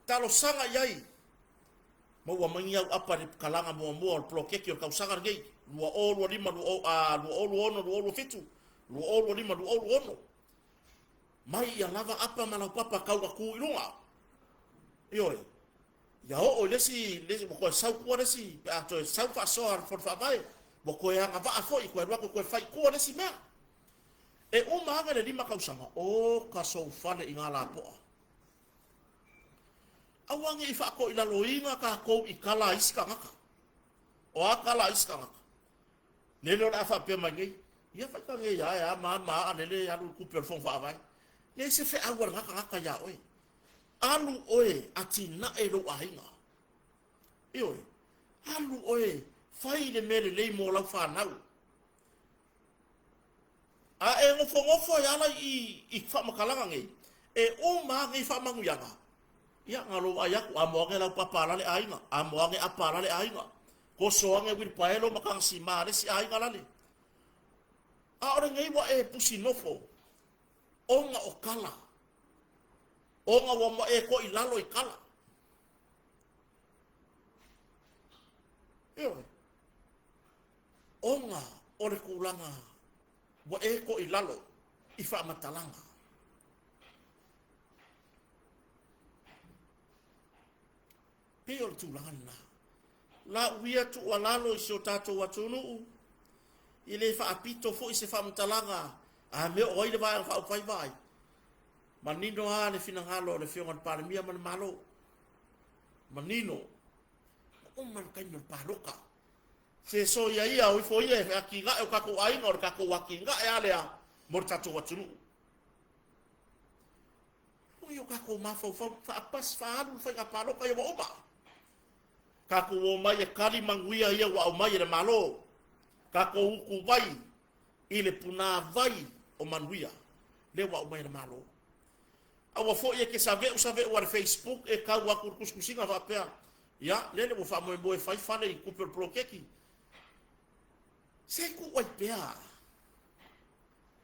Talosaga i ai. Maua mai ni au apa i le kalaga muamua o le poloketi o le tausaga lenei, 2025, 2026, 2027, 2025, 2026. Mai ia lava apa ma laupapa tau atu i luga. Ioe. Ia oo i le isi, le isi, ua toe sau tua le isi, pe a toe sau faasoa a le Fono Faavae, ua toe agavaa foi, toe alu atu toe fai i tua le isi mea. E uma ane le 5 tausaga, oka sou fale i ngā lapoa. Aua ne i faatoilaloina tatou i tala a isi tagata. O a tala a isi tagata? Lele o le a faapea mai nei, ia faita nei a e a ma ma a lele e alu i le tupe o le Fono Faavae. Leai se feau a lena tagata iā oe. Alu oe atinae lou aiga. Ioe, alu oe fai le mea lelei mo lau fanau. A e nofonofo e ala i i faamatalaga nei, e uma a nei faamanuiaga, ia na lou vaai atu, amo ane lau papa a la le aiga, amo ane apa a la le aiga, koso ane uilipaelo ma tagasima a le isi aiga lale. A o lenei ua e pusi nofo, ona o tala, ona ua ma e toʻi lalo i tala. Ioe. Ona o le tulaga ua e toʻilalo i faamatalaga. Pei o le tulaga lena. Lau ia tuualalo i si o tatou atunuu, e le faapito foi se faamatalaga a mea o ai le Vaega Faaupufai Vaai. Manino lava le finagalo o le Afioga i le Palemia ma le Malo. Manino. Ua uma le taimi o le palota. Se soia ia, o ifo ia e atinae o tatou aiga, o le tatou atinae a lea mo le tatou atunuu. Ui o tatou mafaufau, faapasi, faaalu le faiga palota ia ua uma. Tatou omai e kali manuia ia ua aumai e le Malo. Tatou utuvai i le punāvai o manuia lea ua aumai e le Malo. Aua foi e te save'u save'u a le Facebook e tau atu i le tusitusiga faapea, Ia, lele ua faamoemoe e fai fale i tupe o le poloketi. Se tuu ai pea.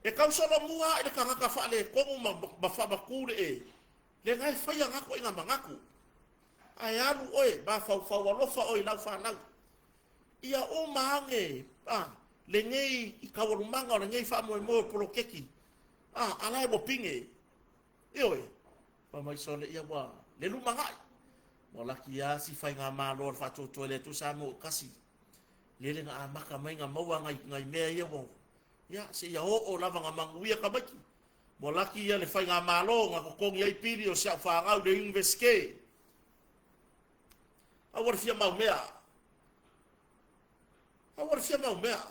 E tau solomua lava i le tagata faaletonu ma, ma faamatu le e, lena e faia na ituaiga manatu. Ae alu oe, mafaufau alofa oe i lau fanau. Ia uma ane a, lenei i taualumaga o lenei faamoemoe o poloketi, a, a la e ua pine. Ioe, fai mai sole ia ua le lumanai. Ua laki lava si faigamalo a le Faatuatua i le Atua Samoa ua tasi. Lele na amata mai na maua nai, nai mea ia ua, ia, seia oo lava na manuia tamaiti. Ua laki ia le faigamalo na totogi ai pili o si au fanau i le Universite. Aua le fia maumea. Aua le fia maumea.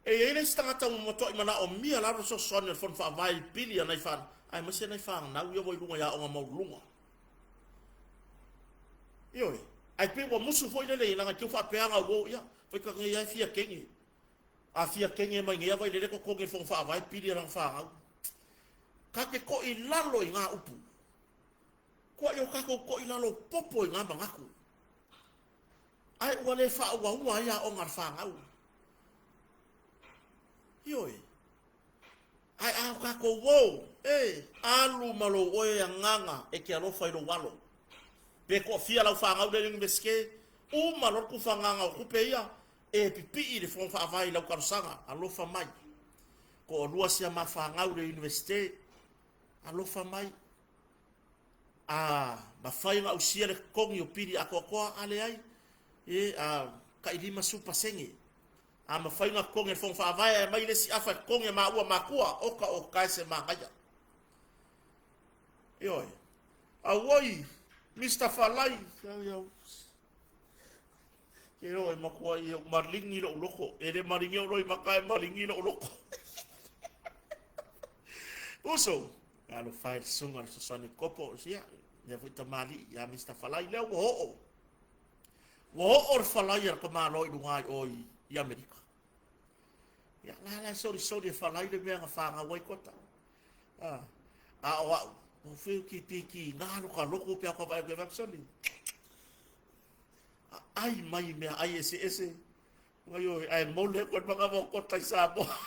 E i ai le isi tagata ua matuai manaomia lava le fesoasoani a le Fono Faavae i pili a nai fanau, aemaise nai fanau ia ua i luga i aoga maualuluga. Ioe, ae pei ua musu foi lele i leaga i te faapea na uo, ia, faita nei lava e fia kege. A fia kege mai nei lava i lele totogi e le Fono Faavae pili a lana fanau. Ka te to'i lalo i ngā upu. Koa i o tatou to'i lalo popo i ngā manatu. Ae ua le faauaua ai aoga a le fanau. Ioe. Ae a o tatou o, e, alu ma lou oe agaga e te alofa i lou alo. Pe toafia lau fanau lea i le Iunivesite, uma loa le tufagaga o tupe ia, e pipii i le Fono Faavae i lau talosaga, alofa mai. Toalua si a ma fanau i le Iunivesite, alofa mai. A mafai ona ausia le totogi o pili atoatoa, a leai, e, a, tai 50%. A mafai ona totogi e le Fono Faavae ae aumai le isi afa e totogi e maua matua, oka oka e se manaia. Ioe. Auoi, Mr. Falai, au iau. Ke o e matua i maligi lou loko. E le maligi o loi maka e maligi lou loko. Uso, alofa e le susuga le fesoasoani kopo, ia, lea foi tamalii ia Mr. Falai, lea ua oo. Ua oo le falai a le tamaloa i luga i o i Amerika. Ia, la la solisoli e falai le mea na fanau ai kota. A, a o au, o whiu ki piki ngā loka loko pe ako vai ke soli. A ai mai mea ai ese ese. Ngai oi, ai mole koe manga mo kota i Samoa.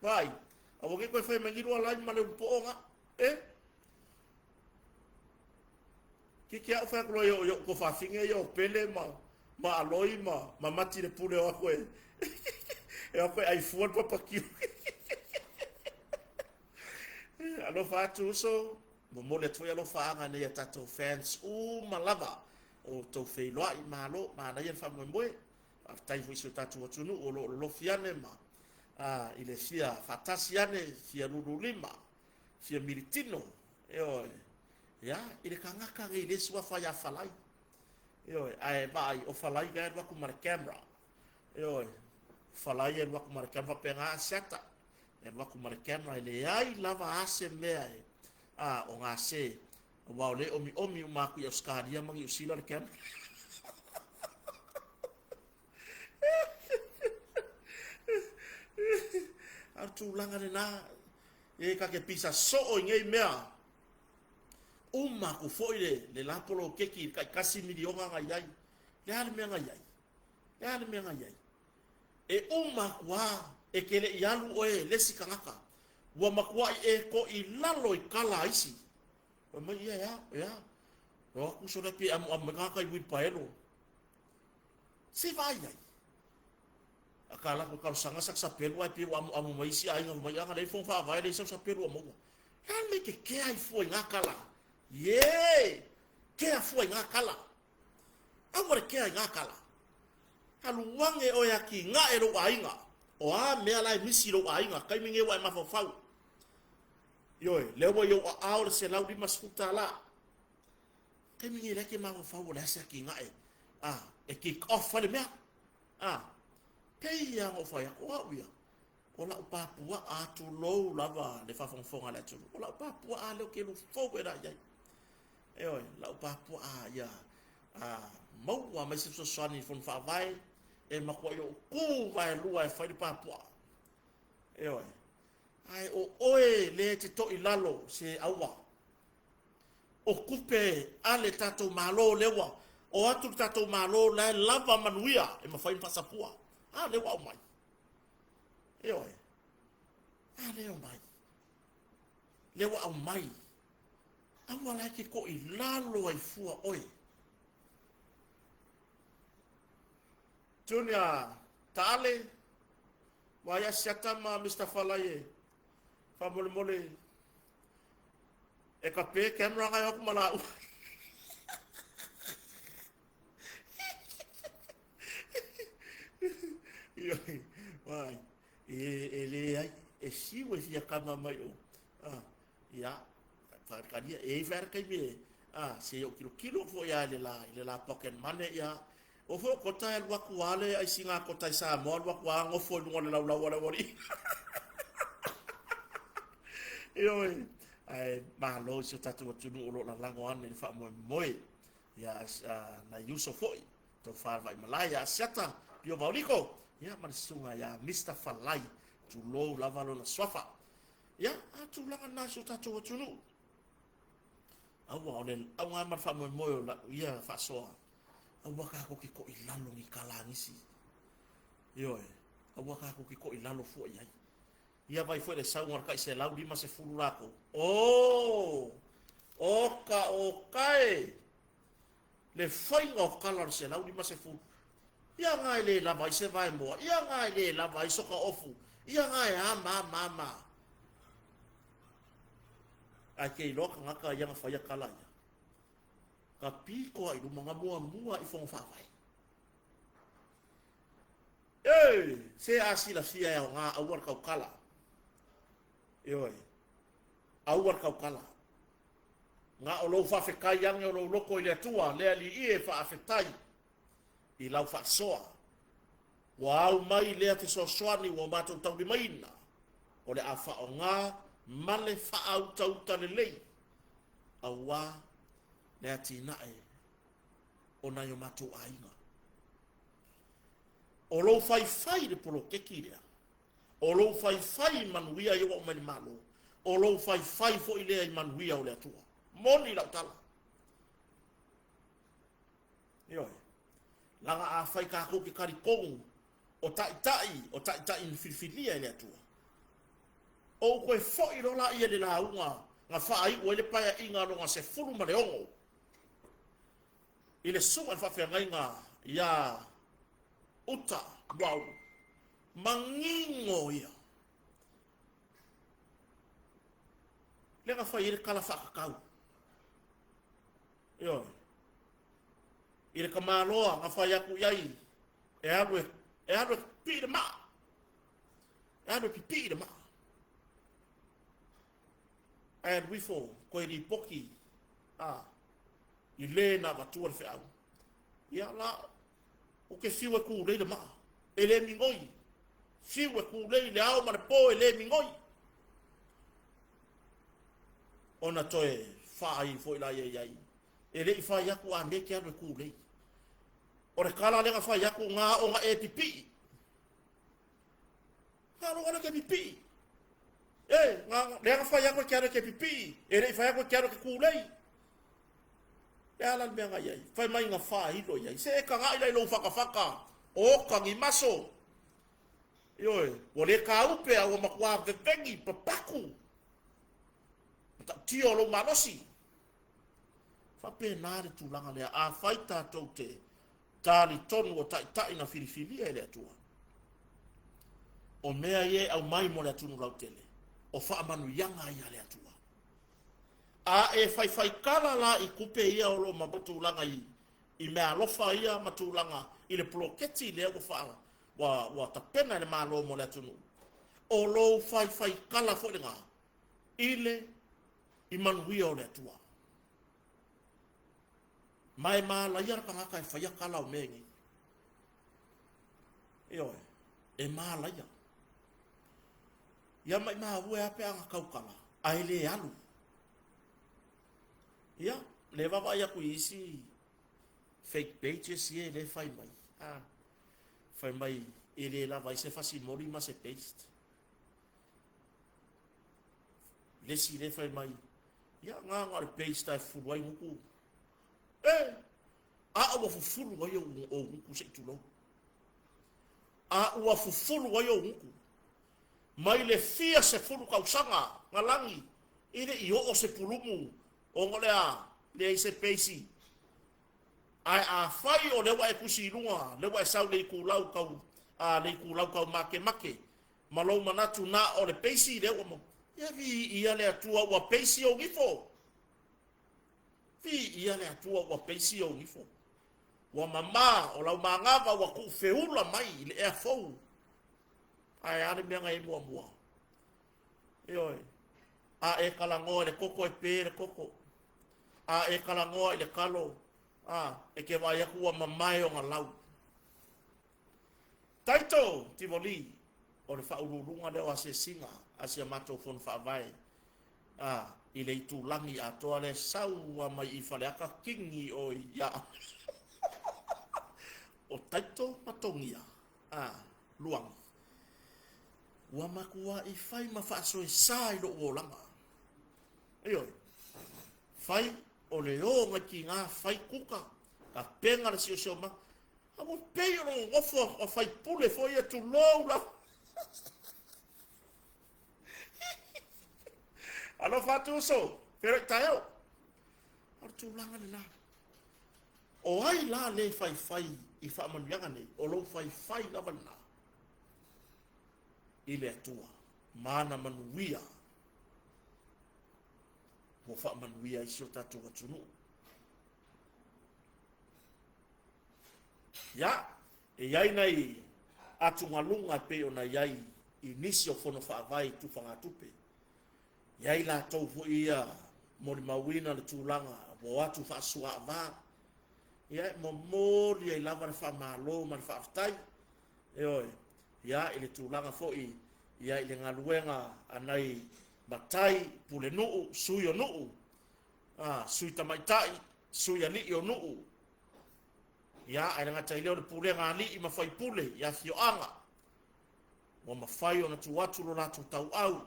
Vai, a wo ke koe whai mangi rua lai ma le upo nga. Eh? Ke ke au whai aku yo yo ko whawhinge yo pele ma ma aloi ma ma mati le pule o aku e. E aku e ai fua le papakiu. Alofa atu uso, momoli atu foi alofaaga nei a tatou fans uma lava o tou feiloai, malo, manaia le faamoemoe. Faafetai foi i si o tatou atunuu o lo o lolofi ane ma a, i le fia faatasi ane, fia lululima, fia militino, ioe. Ia, i le tagata nei le suafa ia Falai. Ioe, ae vaai, o Falai ga e alu atu ma le camera. Ioe, Falai e alu atu ma le camera, faapena Asiata. E alu atu ma le camera, e leai lava a se mea e, a, o gase. Aua o lea e omiomi uma atu i Ausetalia ma Niu Sila le camera. A o le tulaga lena, e ta te pisa soo i nei mea. Uma atu foi le, le la poloketi i le taitasi miliona na i ai. Le a le mea na i ai? Le a le mea na i ai? E uma atu lava, e te le i alu oe e le isi tagata. Ua matuai e to'i lalo i tala a isi. Fai mai ia, e a, e a. E o atu sole atu e amuamu mai tagata i uilipaelo. Se vaai ai. A ka latou talosaga sa sapelu ae pei ua amuamu mai isi aiga fai mai aga leai fono faavae leai sau sapelu ua maua. Le a le mea e te kea ai fua i ngā tala? Ie! Kea fua i ngā tala. Aua le kea i ngā tala. Alu ane oe atinae lou aiga. O a mea la e misi i lou aiga, taimi nei ua e mafaufau. Ioe, lea ua i ou aao le $150. Taimi nei la e te mafaufau o le a se atinae a e kick off ai le mea. A, pei lava ona ou fai atu, o au ia, o lau papuaa, tulou lava le faafogafoga a le atunuu, o lau papuaa lea ou te look forward lava i ai. Ioe, lau papuaa ia a, maua mai se fesoasoani i le Fono Faavae, e matuai ou tu vaelua e fai le papuaa. Ioe, ae o oe lea e te to'i lalo se aua. O tupe a le tatou Malo lea ua o atu le tatou Malo la e lava manuia e mafai ona faasafua. A lea ua aumai. Ioe. A lea omai. Lea ua aumai. Aua la e te toilalo ai fua oe. Junior Taale, ua ia Siata ma Mr. Falai e faamolemole e ka pe camera ngai aku ma lau. Vai, e leai, e siu e fia kama mai o. Ah, ia, faakalia, e i whaere kai me, ah, se o kilo kilo fo ia le la, i le la pocket money, ia, o fo kota e luaku ale, ai singa kota i Samoa, luaku a ngofo i lunga le lau lau ale wali. Ioe, ai, malo si o tātou atunuu o lo lalago ane le faamoemoe. Ia, nai uso foi, tau whāwai malai, ia Asiata, Pio Vaoliko, ia, ma le susuga ia Mr. Falai, tulou lava lona suafa. Ia, a tulaga na si o tātou atunuu. Aua, o le auga ma le faamoemoe o lau ia faasoa. Aua kākou ke toilalo ni kalagisi. Ioe, aua kākou ke toilalo fua i ai. Ia vai foi le sauga o le tai 150 lakou. Oh! Oka oka e! Le faiga o kala o le 150. Ia nga e le lava ai se vaemoa. Ia nga e le lava ai soka ofu. Ia nga e a ma ma ma. Ae ke iloa kangaka ia nga faia kala ia. Ka piko ai luma nga muamua i fono faavae. E! Se a silafia e aoga aua le taukala. Ioe. Aua le taukala. Na o lou faafetai ane o lou loto i le Atua, le Alii e faafetai i lau faasoa. Ua au mai lea fesoasoani ua matou taulimaina, o le a faaaoga ma le faautauta lelei aua le atinae o nai o matou aiga. O lou faifai i le poloketi lea, o lou faifai i manuia ia ua aumai le Malo, o lou faifai foi lea i manuia o le Atua. Moni lau tala. Ioe. Laga a fai kākou ke talitonu o taitai, o taitai na filifilia e le Atua. O ou toe foi loa laia i le lauga na faaiu ai le paeaiga lona 16 i le susuga i le faafeagaiga ia Uta Muaulu. Manino ia. Lea na fai ai le tala faatatau. Ioe. I le tamaloa na fai atu i ai e alu e, e alu e pipii le maa. E alu e pipii le maa. Ae alu ifo koe lipoti a i le na avatua le feau. Ia la, ou te fiu e kūlei le maa. E le migoi. Fiu e kūlei le ao ma le pō e le migoi. Ona toe fai foi la ia i ai. E le i fai atu a me ke alu e kūlei. O le kala lea na fai atu ngā ona e pipii. Ngā ronga le ke pipii. E, ngā, lea na fai atu e ke alu e ke pipii. E le i fai atu e ke alu e ke kūlei. Le a la le mea na i ai? Fai mai na faailo i ai. Se e taga'i la i lou fatafata, oka ni maso. Ioe, ua le kāupe a ua matuā veveni, papaku. Matautia o lou malosi. Faapena le tulaga lea. Afai tatou te talitonu o taitai na filifilia e le Atua, o mea ia e aumai mo le atunuu lautele, o faamanuiaga ia a le Atua. A e faifaitala la i tupe ia o lo o ma tulaga i, i meaalofa ia ma tulaga i le poloketi lea ua, faa, ua, ua tapena e le Malo mo le atunuu, o lou faifaitala foi lena i le i manuia o le Atua. Ma e malaia le tagata e faia tala o mea nei. Ioe, e malaia. Ia maimau e a pe a na tautala, ae le alu. Ia, le vaavaai atu i isi fake pages ia e le fai mai. Ah, fai mai e le lava ai se fasimoli ma se paste. Le isi le fai mai, ia ngā ngā le paste ai fufulu ai nguku. E, a ua fufulu ai o nguku se i tulou. A ua fufulu ai o nguku. Mai le fia sefulu tausaga na lagi, e le i oo se pulumu ona o le a? Leai se peisi. Ae afai o lea ua e tusi i luga, lea ua e sau i le itulau tau, a, le itulau tau makemake, ma lou manatu na o le peisi lea ua maua, ia viia le Atua ua peisi ou nifo. Viia le Atua ua peisi ou nifo. Ua mamā o lau manava ua tuufeula mai i le ea fou. Ae a le mea na i ai muamua? Ioe. A e talanoa i le toto e pe le toto. A e talanoa i le talo, a, e te vaai atu ua mamae ona lau. Taito Tivoli, o le faauluuluga lea o asiasiga a si a matou fono faavae a, i le itulagi atoa lea e sau lava mai i Faleata kini oi ia o Taito ma Togia a, Luagi. Ua matuai fai ma faasoesa i lou olaga. Ioe. Fai o le o nai tiga fai kuka, tapena le siosiomaga. A ua pei o le nonofo a faipule foi ia, tulou lava. Alofa atu uso, feiloai taeao. O le tulaga lena. O ai la le faifai i faamanuiaga nei? O lou faifai lava lena i le Atua ma ana manuia ua faamanuia ai si o tatou atunuu. Ia, e i ai nai atugaluga e pei ona i ai i nisi o fono faavae i tufagatupe. E i ai latou foi ia molimauina le tulaga ua o atu faasuaava. Ia, e momoli ai lava le faamalo ma le faafetai. Ioe, ia, i le tulaga foi ia i le galuega a nai matai, pulenuu, sui o nuu, a, sui tamaitai, sui alii o nuu. Ia, ae le gata i lea o le pulega a alii ma faipule i afioaga, ua mafai ona tuu atu lo latou tauau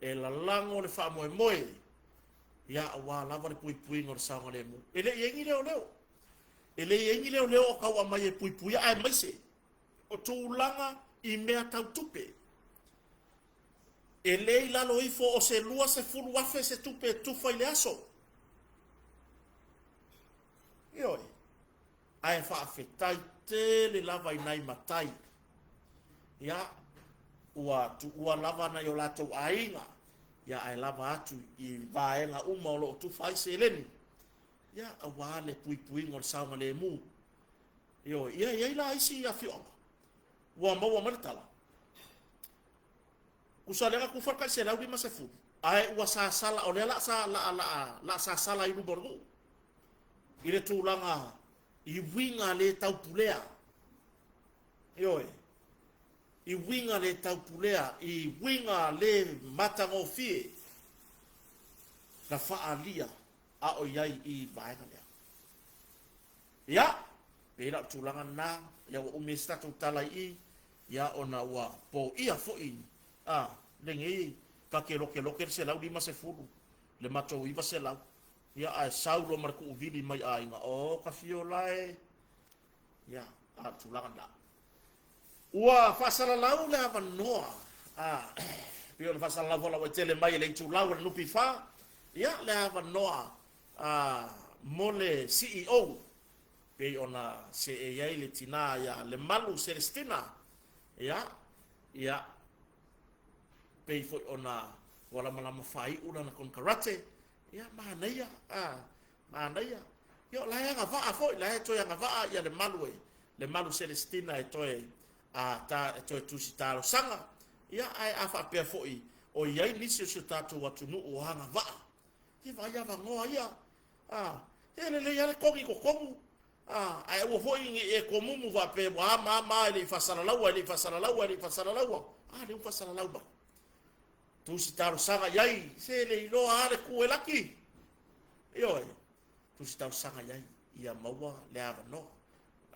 e lalago le faamoemoe, ia, aua lava le puipuiga o le saogalemu. E le i i ai ni leoleo. E le i i ai ni leoleo o tau aumai e puipuia, aemaise o tulaga i mea tau tupe. E le i lalo ifo o se 20,000 se tupe e tufa i le aso. Ioe. Ae faafetai tele lava i nai matai. Ia, ua tuua lava nai o latou aiga, ia ae lava atu i vaega uma o lo o tufa ai seleni, ia, aua le puipuiga o le saogalemu. Ioe. Ia, e i ai la isi afioaga ua maua mai le tala, tusa lea na tufa le tai 150, ae ua sasala, o lea la sa la la la sasala i luma o le nuu i le tulaga i uiga le taupulea. Ioe. I uiga le taupulea, i uiga le matagofie na faaalia a o i ai i vaega lea. Ia, pei la o le tulaga lena, ia ua umi ai se tatou tala i i, ia ona ua poia foi a lenei ta te lokeloke le 150, le matou 900, ia ae sau loa ma le tuuvili mai aiga, o ta fiola e, ia, a o le tulaga lena. Ua faasalalau le avanoa, a, pei ona faasalalau foi lauaitele mai e le itulau a le NPF, ia, le avanoa a, mo le CEO, pei ona seei ai le tinā ia Lemalu Celestina, ia, ia, pei foi ona ua lamalama faaiu lana konekarate, ia, manaia, a, manaia. Ia, o la e agavaa foi, la e toe agavaa ia Lemalu e, Lemalu Celestina e toe, a, ta, e toe tusi talosaga, ia, ae a faapea foi o i ai nisi o si o tatou atunuu o agavaa, ia vaai avanoa ia, a, e lelei lava le togi i totonu, a, ae aua foi ne i e tomumu faapea ua ama ama e le i faasalalaua, e le i faasalalaua, e le i faasalalaua, a, lea ua faasalalau mai. Tusi talosaga i ai, se le iloa lava le tu e laki. Ioe, tusi talosaga i ai, ia maua le avanoa.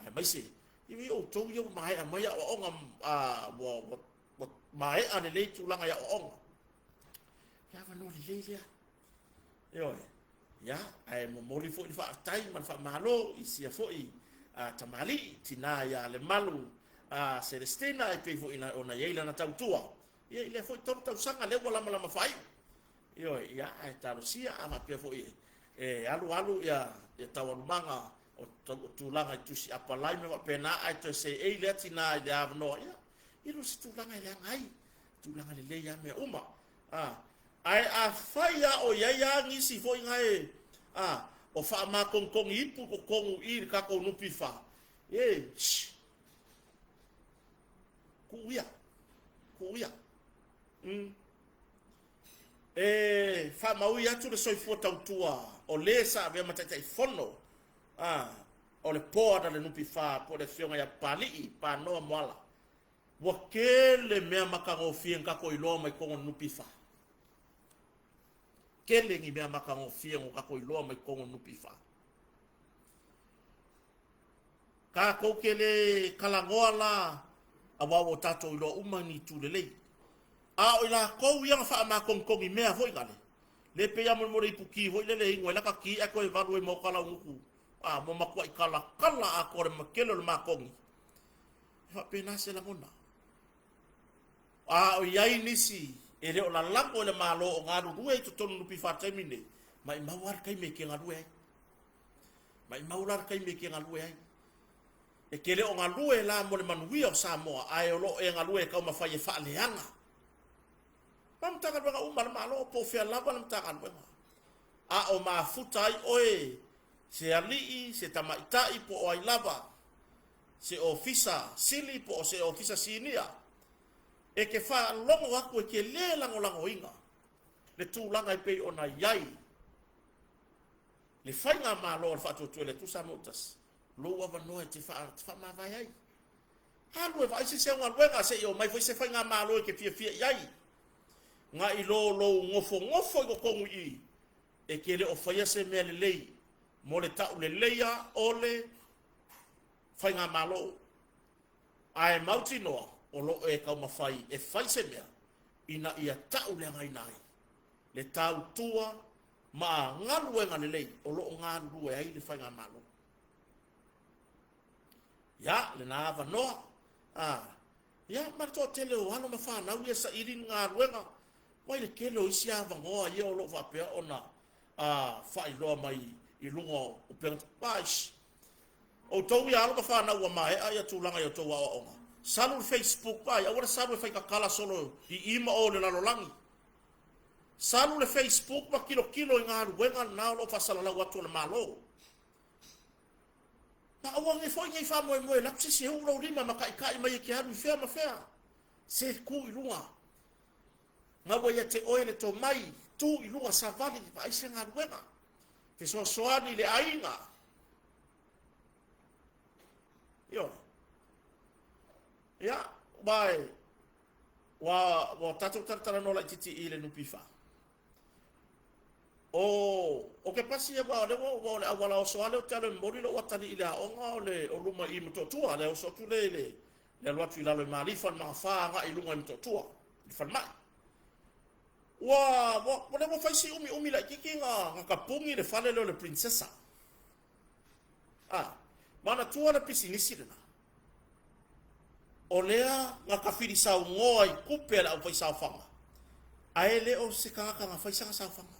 Aemaise, i outou ia ua maea mai aoaoga, a, ua, ua, ua maea lelei tulaga i aoaoga. Le avanoa lelei lea. Ioe, ia, ae momoli foi le faafetai ma le faamalo i sia foi a tamalii, tinā ia Lemalu a Celestina, e pei foi ona i ai lana tautua. Ia, i lea foi 3 tausaga lea ua lamalama faaiu. Ioe, ia, ae talosia a faapea foi e alu alu ia taualumaga o tulaga i tusi apalai ma faapena, ae toe seei lea tinā i le avanoa, ia, e le o se tulaga e leaga ai, tulaga lelei lava mea uma. Ae afai lava o i ai lava nisi foi gae o faamatonitoni ipu i totonu i le tatou NPF, e, shh, tuu ia, tuu ia. E faamaui atu le soifua tautua o le sa avea ma Taitaifono o le board a le NPF, po o le afioga ia Papali'i Panoa Moala. Ua tele mea matagofie na tatou iloa mai totonu o le NPF. Tele ni mea matagofie na tatou iloa mai totonu o le NPF. Tatou te le talanoa la, aua ua tatou iloa uma ni itu lelei. A o i latou ia na faamatonitoni mea foi nale, le pei a molemole iputi foi lele inu ai lata ti ae toe valu ai ma o talaunutu, mo matuai talatala atoa le tele o le matoni. E faapena se lagona. A o i ai nisi e le o lalago i le Malo o galulue i totonu NPF i le taimi nei, maimau lava le taimi e te galue ai. Maimau la le taimi e te galue ai. E te le o galue la mo le manuia o Samoa, ae o lo o e galue e taumafai e faaleaga. Ma Matagaluega uma a le Malo, po o fea lava le Matagaluega. A o mafuta ai oe, se alii, se tamaitai, po o ai lava, se ofisa sili po o se ofisa sinia, e te faalogo atu e te lē lagolagoina le tulaga e pei ona i ai le faigamalo a le Faatuatua i le Atua Samoa ua tasi, lou avanoa e te faamavae ai. Alu e vaai se isi au galuega, se i omai foi se faigamalo e te fiafia i ai. Na i lo lou nofonofo i totonu i i, e te le o faia se mea lelei mo le tauleleia o le faigamalo. Ae mautinoa o lo o e taumafai e fai se mea ina ia tauleagaina ai le tautua ma galuega lelei o lo o galulue ai le faigamalo. Ia, lena avanoa. Ia, ma le toatele o alo ma fanau ia saili ni galuega, mai le tele o isi avanoa ia o lo o faapea ona faailoa mai i luga o upega. Ai, outou ia alo ma fanau ua maea ia tulaga i outou aoaoga. Salu le Facebook, ai, aua le salu e faitatala solo i i ma o le lalolagi. Salu le Facebook ma kilokilo i galuega lena o lo o faasalalau atu o le Malo. Ma aua nei foi nei faamoemoe lau se se uu lou lima ma taitai mai e ke alu i fea ma fea. Se tu i luga. Gaua ia te oe le tomai, tu i luga savali, vaai se galuega. Fesoasoani i le aiga. Ioe. Ia, ua ua tatou talatalanoa laitiiti i le NPF. O ke pasi ia o le ua o le auala oso ale o te alo e momoli lou atalii i le aoga o le o luma i Motootua, le oso atu le le alu atu i lalo i Malifa, le Magafa agai i luga i Motootua, i le falemai. Ua ua le ua fai si umi laitiiti na tapuni le fale lea o le Princessa. Manatua le pisinisi lena. O lea na tafilisaunoa i tupe a le aufaisaofaga, ae le o se tagata na fai sana saofaga.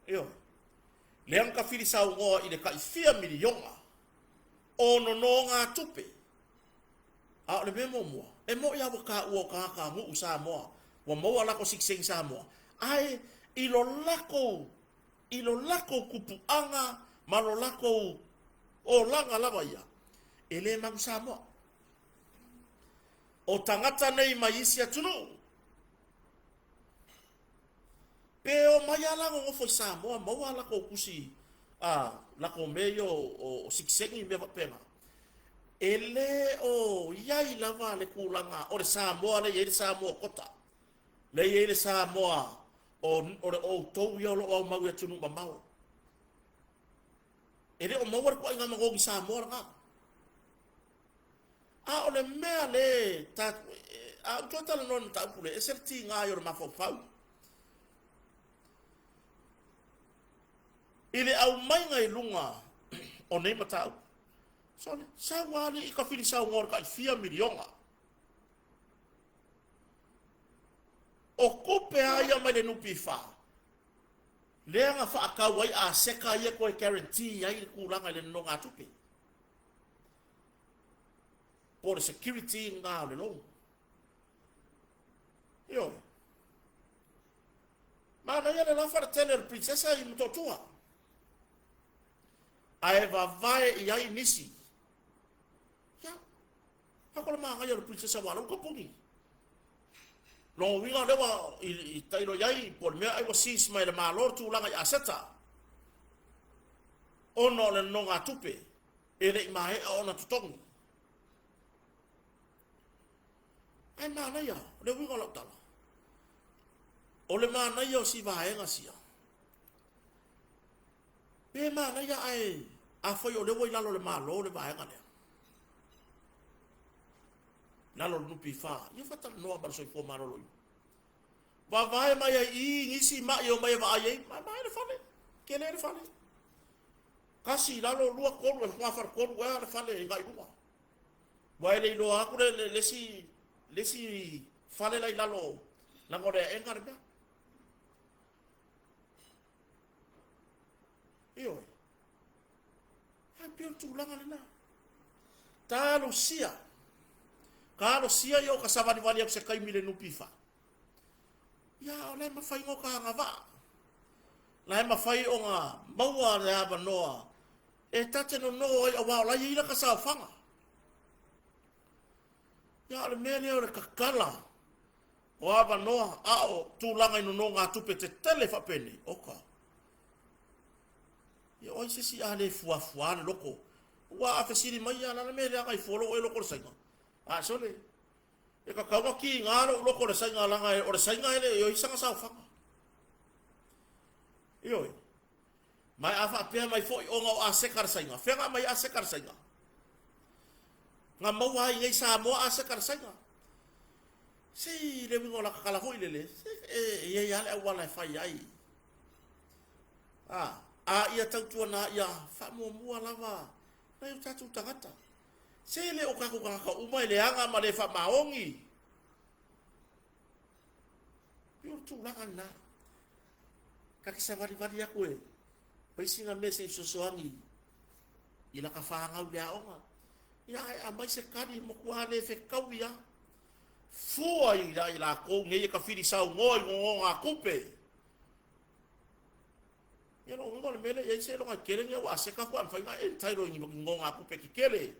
Ioe. Lea na tafilisaunoa i le tai fia miliona o nonogatupe. A o le mea muamua, e moni lava ua taua o tagata nuu Samoa, ua maua lako sitiseni Samoa, ae i lo latou tupuaga ma lo latou olaga lava ia, e le magu Samoa. O tagata nei mai isi atunuu, pe o mai ala nonofo i Samoa, maua latou tusi, latou mea ia o sitiseni mea faapena. E le o iai lava le tulaga o le Samoa lea e i ai le Samoa kota, lea e i ai le Samoa o le outou ia o lo o aumau i atunuu mamao. E le o maua le tuaiga manogi Samoa lena. A o le mea le a ou toe talanoa i le mataupu lea, e ese le tiga ai o le mafaufau. I le aumaiga i luga o nei mataupu, sole, sau lava alii tafilisaunoa i le tai fia miliona. O tupe a ia mai le NPF, lea na faatau ai aseta ia toe guarantee ai le tulaga i le nonogatupe. Po o le security lena o le loan. Ioe. Manaia le la faletele o le princesa i Motootua. Ae vavae i ai nisi. Ia, ako le manaia o le princesa ua lau kapuni. Lona uiga o lea ua i tailo i ai po o le mea ai ua seize mai e le Malo le tulaga i aseta ona o le nonogatupe e le i maea ona totogi. Ae manaia, o le uiga o lau tala, o le manaia o si vaega sia, pe manaia ae afai o lea ua i lalo o le Malo le vaega lea, lalo o le NPF, ia faatalanoa ma le Soifua Maloloina. Vavae mai ai i i nisi ma'i e omai e vaai ai, maemae le fale, tele le fale. Tasi i lalo, lua, tolu, e faletolu ea le fale i agai i luga. Ua e le iloa atu le, le, le, isi, le isi fale la i lalo, leaga o le aega le mea. Ioe. Ae pei o le tulaga lena. Talosia. Talosia ia o ka savalivali atu se taimi i le NPF. Ia, o la e mafai ona ta agavaa. La e mafai ona maua le avanoa e ta te nono ai aua o la e i ai lata saofaga. Ia, o le mea lea o le tatala o avanoa, a o tulaga i nonogatupe tetele faapenei, oka. Ia, o ai se isi a le fuafuā le loko? Ua a fesili mai ia, la le mea leaga i fua lou e loko i le saiga. A sole, e tatau ona kiga lou loko i le saiga leaga o le saiga e le o i ai sana saofaga. Ioe. Ma a faapea mai foi ona o aseta le saiga, fea na aumai aseta le saiga? Na maua ai nei Samoa aseta le saiga. Se i le uiga o la tatala foi lele, se e i ai lava le auala e fai ai. A, a ia tautuana ia faamuamua lava nai o tatou tagata. Se le o tatou tagata uma e leaga ma le faamaoni. Pei o le tulaga lena. Ta te savalivali atu e fai sina mea se i fesoasoani i laka fanau i le aoga. Ia ae aumai se tali matua le fetaui lava. Fua i ai latou nei e tafili saunoa i nonogatupe. Ia lona uiga o le mea lea i ai seiloga e tele ni au aseta faatoa mafai ona e entitle i ni nonogatupe tetele.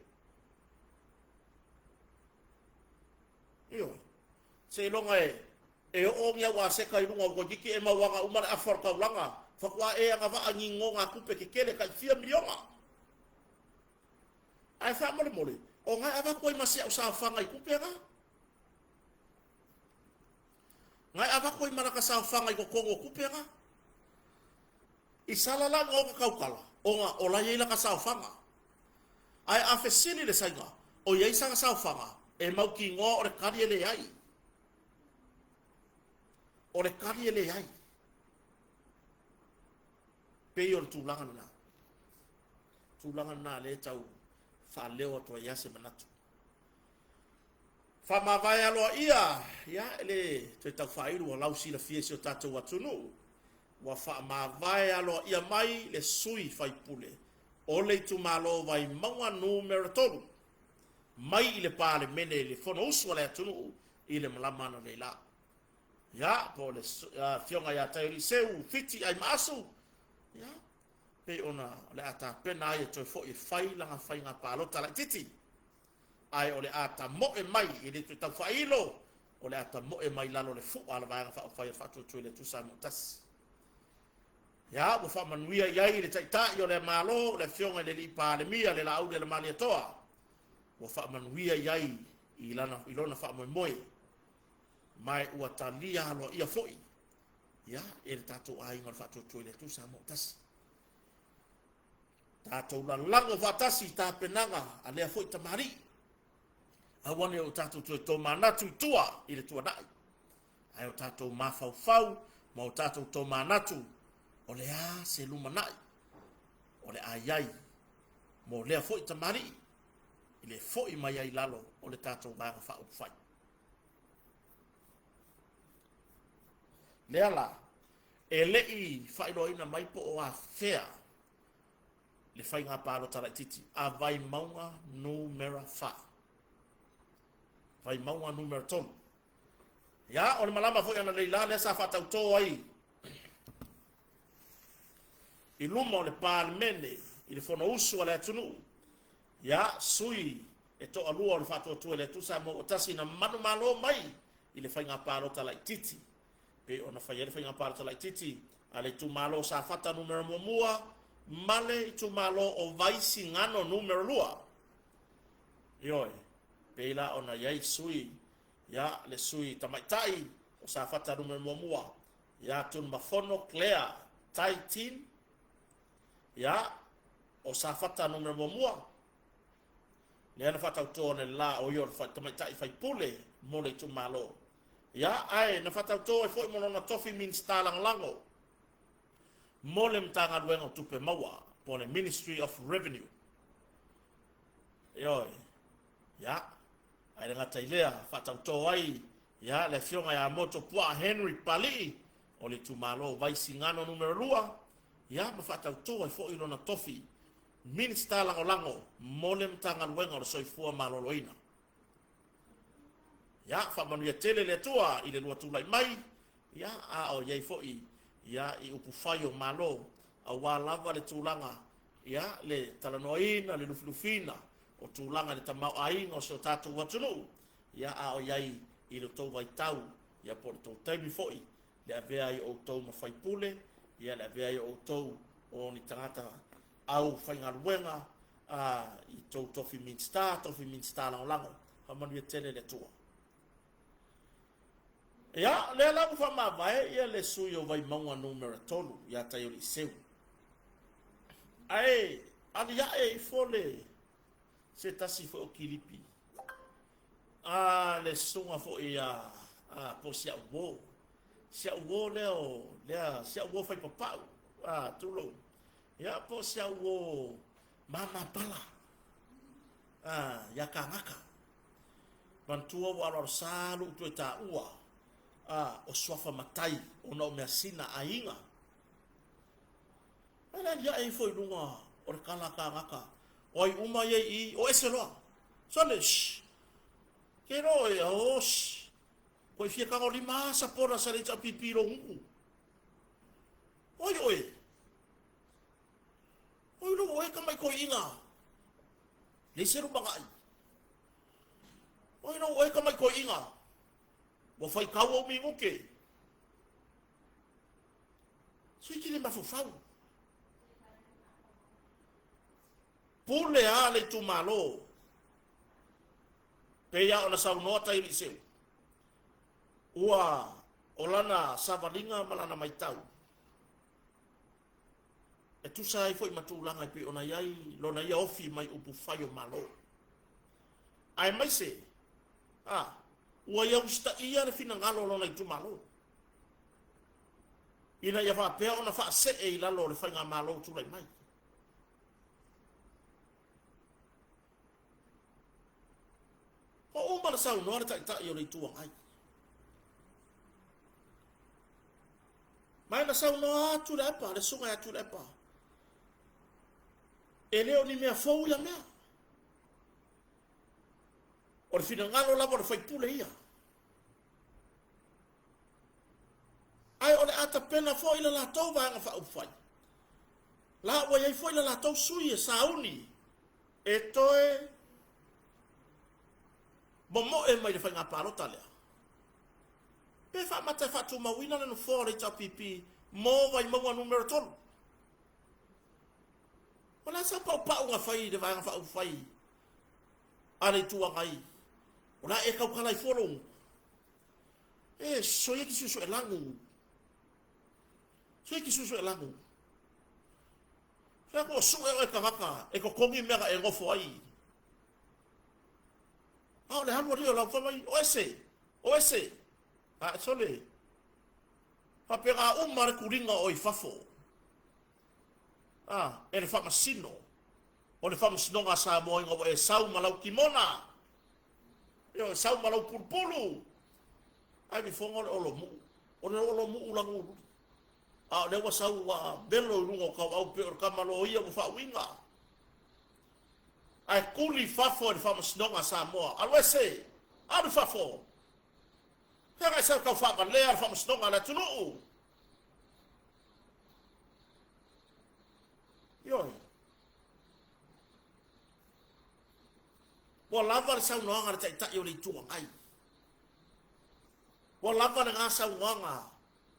Ioe. Seiloga e e oo ni au aseta i luga o toeitiiti e mauaga uma le afa o le taulaga faatoa e agavaa i ni nonogatupe tetele tai fia miliona. Ae faamolemole, o na e avatu ai ma si au saofaga i tupe na. Na e avatu ai ma lata saofaga i totonu o tupe na. I sala la ona o tautala, ona o la e i ai lata saofaga. Ae a fesili le saiga, o i ai sana saofaga, e mautinoa o le tali e leai. O le tali e leai. Pei o le tulaga lena. Tulaga lena lea e tau faaleo atu ai lava se manatu. Faamavae aloaia, ia, e le toe tau faailu ua lausilafia i si o tatou atunuu. Ua faamavae aloaia mai le sui faipule o le itumalo Vaimauga numera 3 mai i le Palemene i le Fonousu a le atunuu i le malama analeila. Ia, po o le Afioga ia Taialii Fiti Aimaasu, ia, pei ona o le a tapena ai e toe foi e fai lana faiga palota laitiiti. Ae o le a tamoe mai, e le toe tau faailo, o le a tamoe mai lalo o le fua a le Vaega Faaupufai a le Faatuatua i le Atua Samoa Tasi. Ia, ua faamanuia i ai le Taitai o le Malo, le Afioga i le Alii Palemia, le Laauli a le Malietoa, ua faamanuia i ai i, lana, i lona faamoemoe, ma ua talia aloaia foi ia, e le tatou aiga o le Faatuatua i le Atua Samoa Tasi. Tatou lalago faatasi i tapenaga a lea foi tamalii. Aua ne o tatou toe tomanatu i tua i le tuanai. Ae o tatou mafaufau ma o tatou tomanatu o le a se lumanai o le a i ai mo lea foi tamalii i le foi mai ai lalo o le tatou Vaega Faaupufai. Lea la, e le i faailoaina mai po o afea le faiga palota laitiiti a Vaimauga Numera 4. Vaimauga Numera 3. Ia, o le malama foi analeila lea sa faatautō ai i luma o le Palemene i le Fonousu a le atunuu, ia, sui e toalua o le Faatuatua i le Atua Samoa ua Tasi na manumalo mai i le faiga palota laitiiti, pei ona fai ai le faiga palota laitiiti a le itumalo o Safata Numera 1 ma le itumalo o Vaisigano Numera 2. Ioe, pei la ona i ai sui, ia, le sui tamaitai o Safata Numera 1, ia Tunumafono Claire Tai Tin, ia, o Safata Numera 1, lea na faatautō analeila o ia o le tamaitai faipule mo le itumalo. Ia, ae na faatautō ai foi mo lona tofi Minisita Lagolago mo le Matagaluega o Tupe Maua, po o le Ministry of Revenue. Ioe, ia, ae le gata i lea, faatautō ai, ia, le afioga ia Motuopuaa Henry Papali'i o le itumalo o Vaisigano Numera 2, ia, ma faatautō ai foi lona tofi Minisita Lagolago mo le Matagaluega o le Soifua Maloloina. Ia, faamanuia tele le Atua i le lua tulai mai, ia, a o i ai foi, ia, i upufai o Malo, aua lava le tulaga, ia, le talanoaina, le lufilufiina o tulaga i le tamaoaiga o si o tatou atunuu, ia, a o i ai i le tou vaitau, ia, po o le tou taimi foi, le avea ai o outou ma faipule, ia, le avea ai o outou o ni tagata au faigaluega i tou tofi Minisita, tofi Minisita Lagolago. Faamanuia tele le Atua. Ia, lea la ua faamavae ia le sui o Vaimauga Numera 3 ia Taioliiseu. Ae aliae ifo le se tasi foi o kilipi a le susuga foi a po si au uo. Si au uo lea o lea si au uo fai papau a tulou. Ia po si au uo mama pala a ia kagaka. Manatua ua aloalo sa lou toe taua a o suafa matai ona o measina aiga. Ae le aliae ifo i luga o le kala a kagaka o ai uma ia i o ese loa. Sole shh. Ke lo e o shh. Ko i fia tago lima sa pora sa le HRPP lo nguku. Oi oe. Oi lo oe ka mai koi inga. Le se magai. Oi lo oe ka mai koi inga. Ua fai kau o mi nguke. Sui ki le mafufau. Pule a le itumalo. Pei a ona saunoa Taioliiseu. Ua o lana savaliga ma lana maitau e tusa ai foi ma tulaga e pei ona i ai lona ia ofi mai upufai o Malo. Aemaise, a, ua ia usitaia le finagalo o lona itumalo ina ia faapea ona faasee i lalo o le faigamalo o tulai mai. Ua uma ona saunoa le Taitai o le Itu Agai. Ma na saunoa atu le apa, le susuga ia Tuilaepa, e le o ni mea fou ia mea. O le finagalo lava o le faipule ia. Ae o le a tapena foi le latou vaega faaupufai. La ua i ai foi le latou sui e sauni e toe momoe mai le faiga palota lea. Pe faamata e faatumauina le nofoa o le HRPP mo Vaimauga Numera 3. O le a sau paupauga fai i le vaega faaupufai a le Itu Agai? O le a e tautala ai fua lou E soia ki susu e lagu. Soia ki susu e lagu. Fea ko sue o e tagata e totogi mea e nofo ai. A o le alu ali o lau fai mai, o ese, o ese. A sole, faapena uma le tuliga o i fafo. A, e le faamasino. O le faamasinoga a Samoa ina ua e sau ma lau kimona. Ioe, sau ma lau pulupulu. Ae lifoga o le olomuu. O le loolomu'u laguululi. A o lea ua sau ua velo i luga o tauau pei o le tama loia ua faauiga. Ae tuli i fafo e le Faamasinoga a Samoa. Alu ese! Alu i fafo! Fea e sau tau faavalea le Faamasinoga a le atunuu? Ioe. Ua lava le saunoaga a le Taitai o le Itu Agai. Ua lava lena saunoaga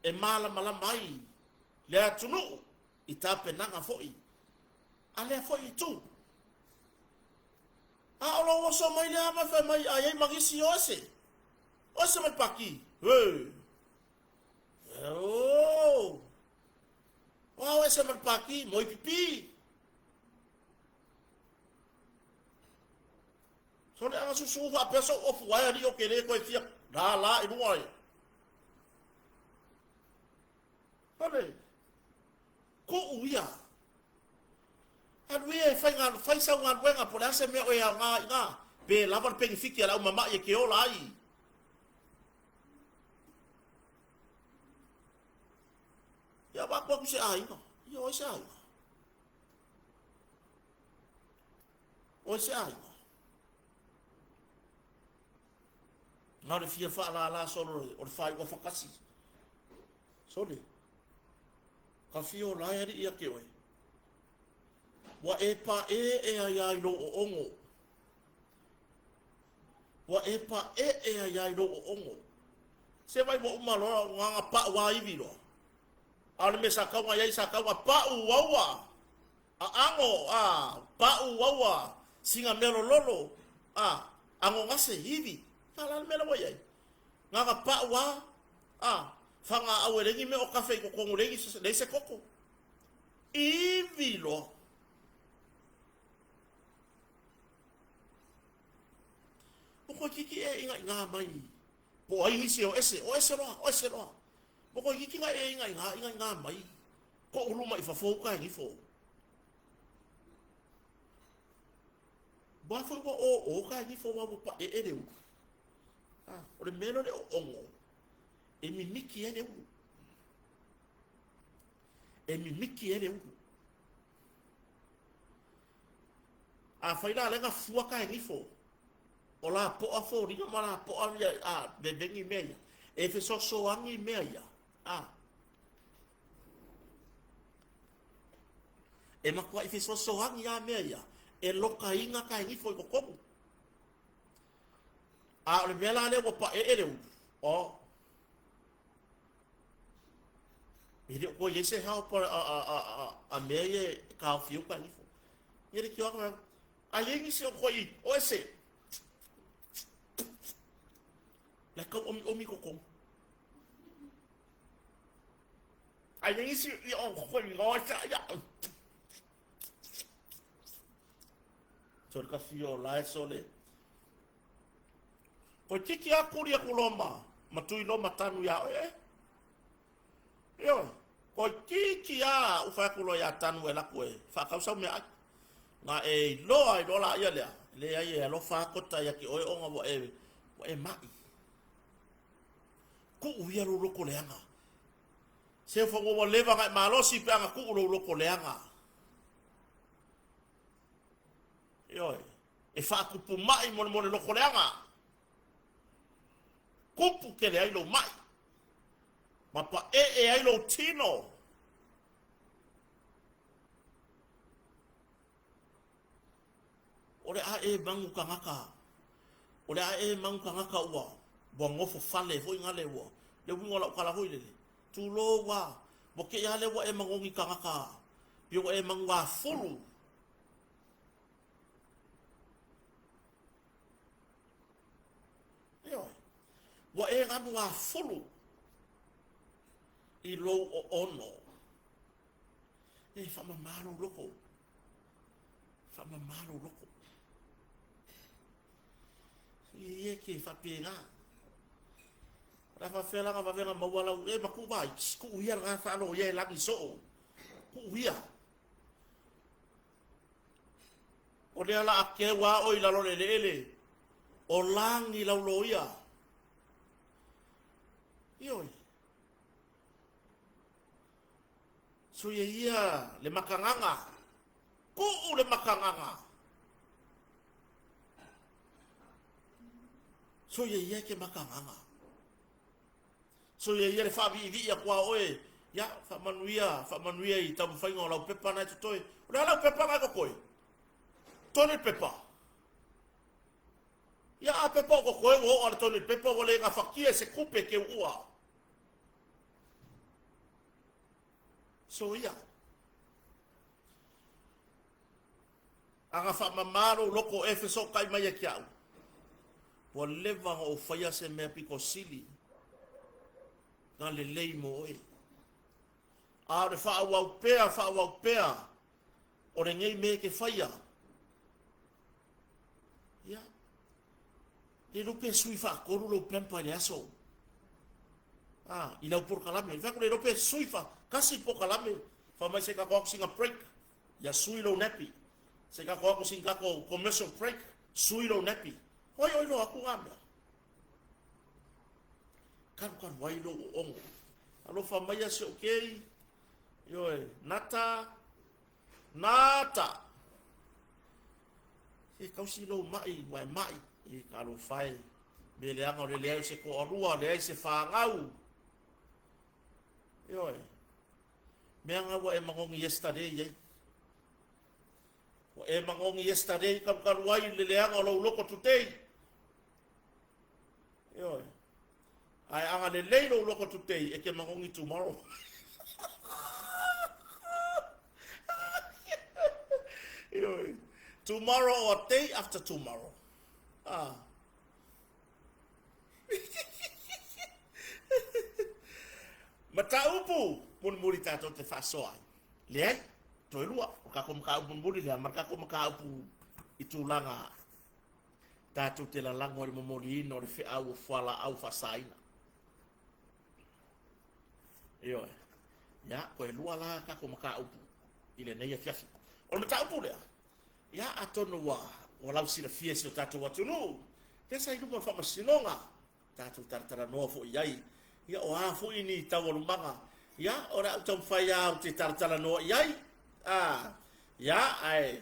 e malamalama ai le atunuu i tapenaga foi a lea foi itu. A o lou oso mai lea ma fai mai a i ai ma nisi o ese. O ese mai paki. He. Oh. O a o ese mai paki, moi pipi. Sole aga susu faapea sou ofu ae alii o ke le koe fia la la i luga ai. Sole, kuu ia. Alu ia e fai, fai sau galuega po o le a se mea o e aoga i ina, pe lava le penefiti a le aumama'i e te ola ai. Ia avatu atu se aiga. Ia o ai se aiga? O ai se aiga? Na o le fia faalala solo o le faaiuga fatasi. Sole, ka fia ola e alii ia te oe. Ua e pae'e ai lava i lou oogo. Ua e pae'e ai lava i lou oogo. Se vai ua uma loa na pa'u lava ivi loa. A o le mea sa tau na i ai, sa tau na pa'u aua aano, a pa'u aua sina mea lololo, a anogase ivi. A o le a le mea la ua i ai? Na ona pa'u lava, a fagaau e leai ni mea o tafe i totonu, leai se toto. Ivi loa. Ua toeitiiti ea ina ina mai po o ai nisi o ese, o ese loa, o ese loa. Ua toeitiiti na ea ina ina ina ina mai ko ulu mai fafo uka e nifo. Ua foi ua o o ka e nifo ua ua pa e e le ulu. Ah, o le mea lea o le oogo, e mimiki ai le ulu. E mimiki ai le ulu. Afai la lea na fua ka e nifo, o lapoa foliga ma lapoa ia a veveni mea ia, e fesoasoani mea ia, a. E matuai fesoasoani lava mea ia, e lokaina ka e nifo i totonu. A o le mea la lea ua paee le ulu, o, e le o toe i ai se hao a mea ia e taofi ai uta nifo. Ia le tioata, a i ai nisi o koe i, o ese, la tau omiomi totonu. A i ai nisi i o koe i ngoa sa ia. So le kafi o lae sole. Koe titi a kuli aku loa ma, ma tui loa ma tanu iā oe, eh. Ioe, koe titi a u fai atu loa iā Tanu e laku e whaakau sau mea ai. Nga e iloa ai loa la ia lea, leai e alofa a kota ia ki oe onga ua e, ua e ma'i. Ku'u ia lou loko leaga. Se fanua ua leva na e malosi pe a na ku'u lou loko leaga. Ioe, e faatupu ma'i mo le mo le loko leaga. Tupu tele ai lou ma'i, ma paee ai lou tino. O le a e magu tagata, o le a e magu tagata ua, ua nofo fale foi nale ua, le uiga o lau tala foi lele, tulou a, ua te i lava lea ua e magogi tagata, pei ua e manuafulu. Ioe. Ua e galuafulu i lou oono. E faamama lou loko. Faamama lou loko. Ia ke faapena. O le a faafefea la ona vave ona maua lau, e matuu vai, tuu ia lena faaloia e lagi soo. Tuu ia. O lea la a keu a oe i lalo o le eleele, o lagi lau loia. Ioe. Soia ia le makagaga, tuu le makagaga. Soia ia e te makagaga. Soia ia le faaviivii atu a oe, ia, faamanuia, faamanuia i taumafaiga o lau pepa na e totoe. O le a lau pepa na e totoe? Toilet paper. Ia a pepa o totoe ua oo a le toilet paper ua le gafatia e se tupe ke uua. Soia. Aga faamama lou loto e fesootai mai ia te au, ua leva ona ou faia se mea pito sili na lelei mo oe. A o le faaauau pea, faaauau pea o lenei mea e te faia, ia, le iloa pe sui faatolu lou pamper i le aso. Ah, i lau polokalame. Fai atu le iloa pe sui fa, tasi polokalame, fa mai se tatou atu sina break. Ia sui lou nappy. Se tatou atu sina tatou commercial break, sui lou nappy. Oi oi loa atu ngā mea. Kalu kalu ai lou oogo. Alofa maia si ou kei. Ioe, nata, nata. E kausi lou mai, ua e mai. E talofa e. Me leaga o le leai o se toalua, leai se fanau. Ioe. Mea nga ua e magogi yesterday ai. Ua e magogi yesterday kalukalu ai le leaga o lou loko today. Ioe. Ae aga lelei lou loko today e te magogi tomorrow. Ioe. Tomorrow or day after tomorrow. Ah. Mataupu mulimuli tatou te faasoa ai. Leai, toe lua. O kako mataupu mulimuli lea, ma le kako mataupu i tulaga tatou te lalago ai le momoliina o le feau o fualaau faasaina. Ioe. Ia, toe lua la kako mataupu i lenei afiafi. O le mataupu lea, ia atonu ua, ua lausilafia e si o tatou atunuu, lea sa i luma o le faamasinoga, tatou talatalanoa foi i ai, ia o a foi ni taualumaga, ia o le a ou taumafai lava ou te talatalanoa i ai, a, ia, ae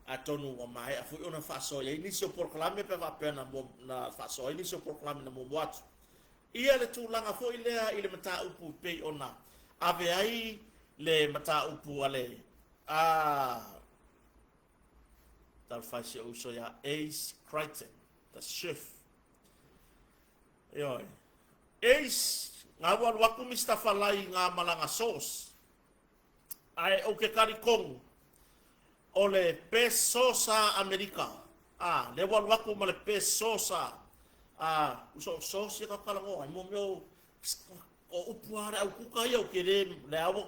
atonu ua maea foi ona faasoa i ai nisi o polokalame pe faapea na, na faasoa ai nisi o polokalame na muamua atu. Ia le tulaga foi lea i le mataupu pei ona ave ai le mataupu a le a talofa e si ou uso ia Ace Crichton, the chef. Ioe. Ace, ngā ua alu atu Mr. Falai i ngā malaga sauce. Ae ou te talitonu, o le best sauce a Amerika. A, lea ua alu atu ma le best sauce a, a, uso o sauce ia kakalanoa ai, mo mea o O upu a le au kuka ia, ou te le, le a ua,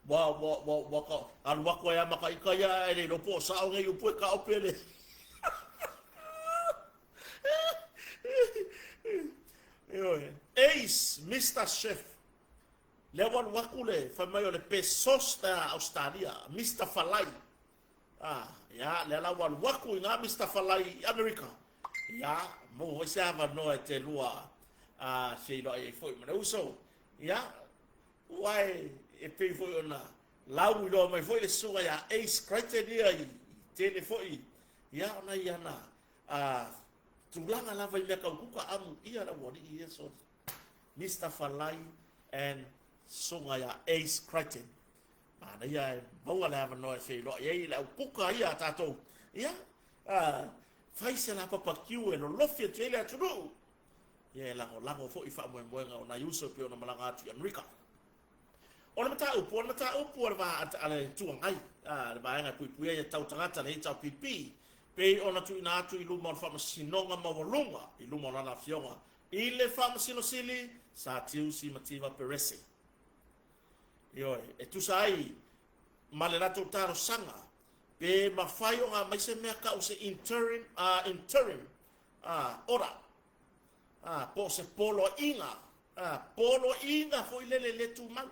ua, ua, ua, ua ka, alu atu ai a ma ka ika ia, ae le iloa po o sao nei upu e kaope le. Ioe. Ace, Mr. Chef. Lea ua alu atu le, fai mai o le best sauce a Australia, Mr. Falai. Ah, ia, lea la ua alu atu i ngā Mr. Falai i Amerika. Ia, maua foi se avanoa e te lua a feiloai ai foi ma le uso. Ia, ua e, e pei foi ona lau iloa mai foi le susuga ia Ace Crichton ia i tele foi, ia, ona ia na a, tulaga lava i mea tau kuka amu ia le aualii ia so Mr. Falai and susuga ia Ace Crichton. Manaia e maua le avanoa e feiloai ai le au kuka ia a tatou. Ia, a, fai se lapapa kiu e lolofi atu ai le atunuu. Ia e lagolago foi i faamoemoega o nai uso e pei ona malaga atu i Amerika. O le mataupu, o le mataupu a le, va, a le Itu Agai, a, le vaega e puipuia ia tau tagata, le HRPP, pei ona tuuina atu i luma o le Faamasinoga Maualuga, i luma o lana afioga i le Faamasino Sili, Sir Tiusi Mativa Perese. Ioe, e tusa ai ma le latou talosaga, pe mafai ona aumai se mea tau se interim, interim order, po o se poloaiga, poloaiga foi lele le tumau,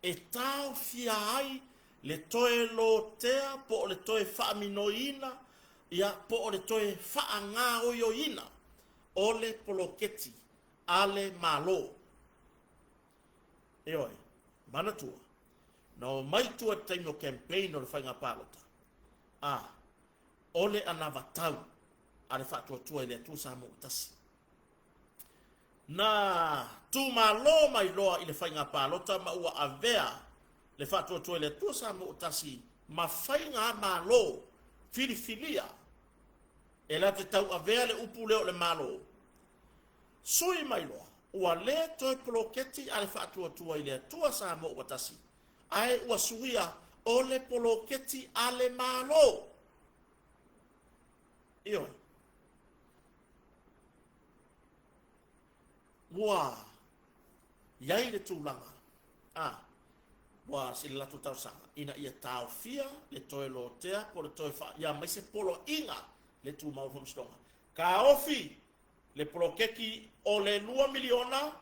e taofia ai le toe lotea po o le toe faaminoiina, ia, po o le toe faagaoioiina o le poloketi a le Malo. Ioe, manatua, Na omai i tua i le taimi o campaign o le faiga palota, a, o le anavatau a le Faatuatua i le Atua Samoa ua Tasi. Na tumalo mai loa i le faiga palota ma ua avea le Faatuatua i le Atua Samoa ua Tasi ma faigamalo filifilia e latou te tauavea le upu lea o le Malo. Sui mai loa, ua le toe poloketi a le Faatuatua i le Atua Samoa ua Tasi, ae ua suia o le poloketi a le Malo. Ioe. Ua i ai le tulaga a ua i le latou talosaga ina ia taofia le toe lotea po o le toe faa, ia mai se poloaiga le tumau o le Faamasinoga. Taofi le poloketi o le $2 miliona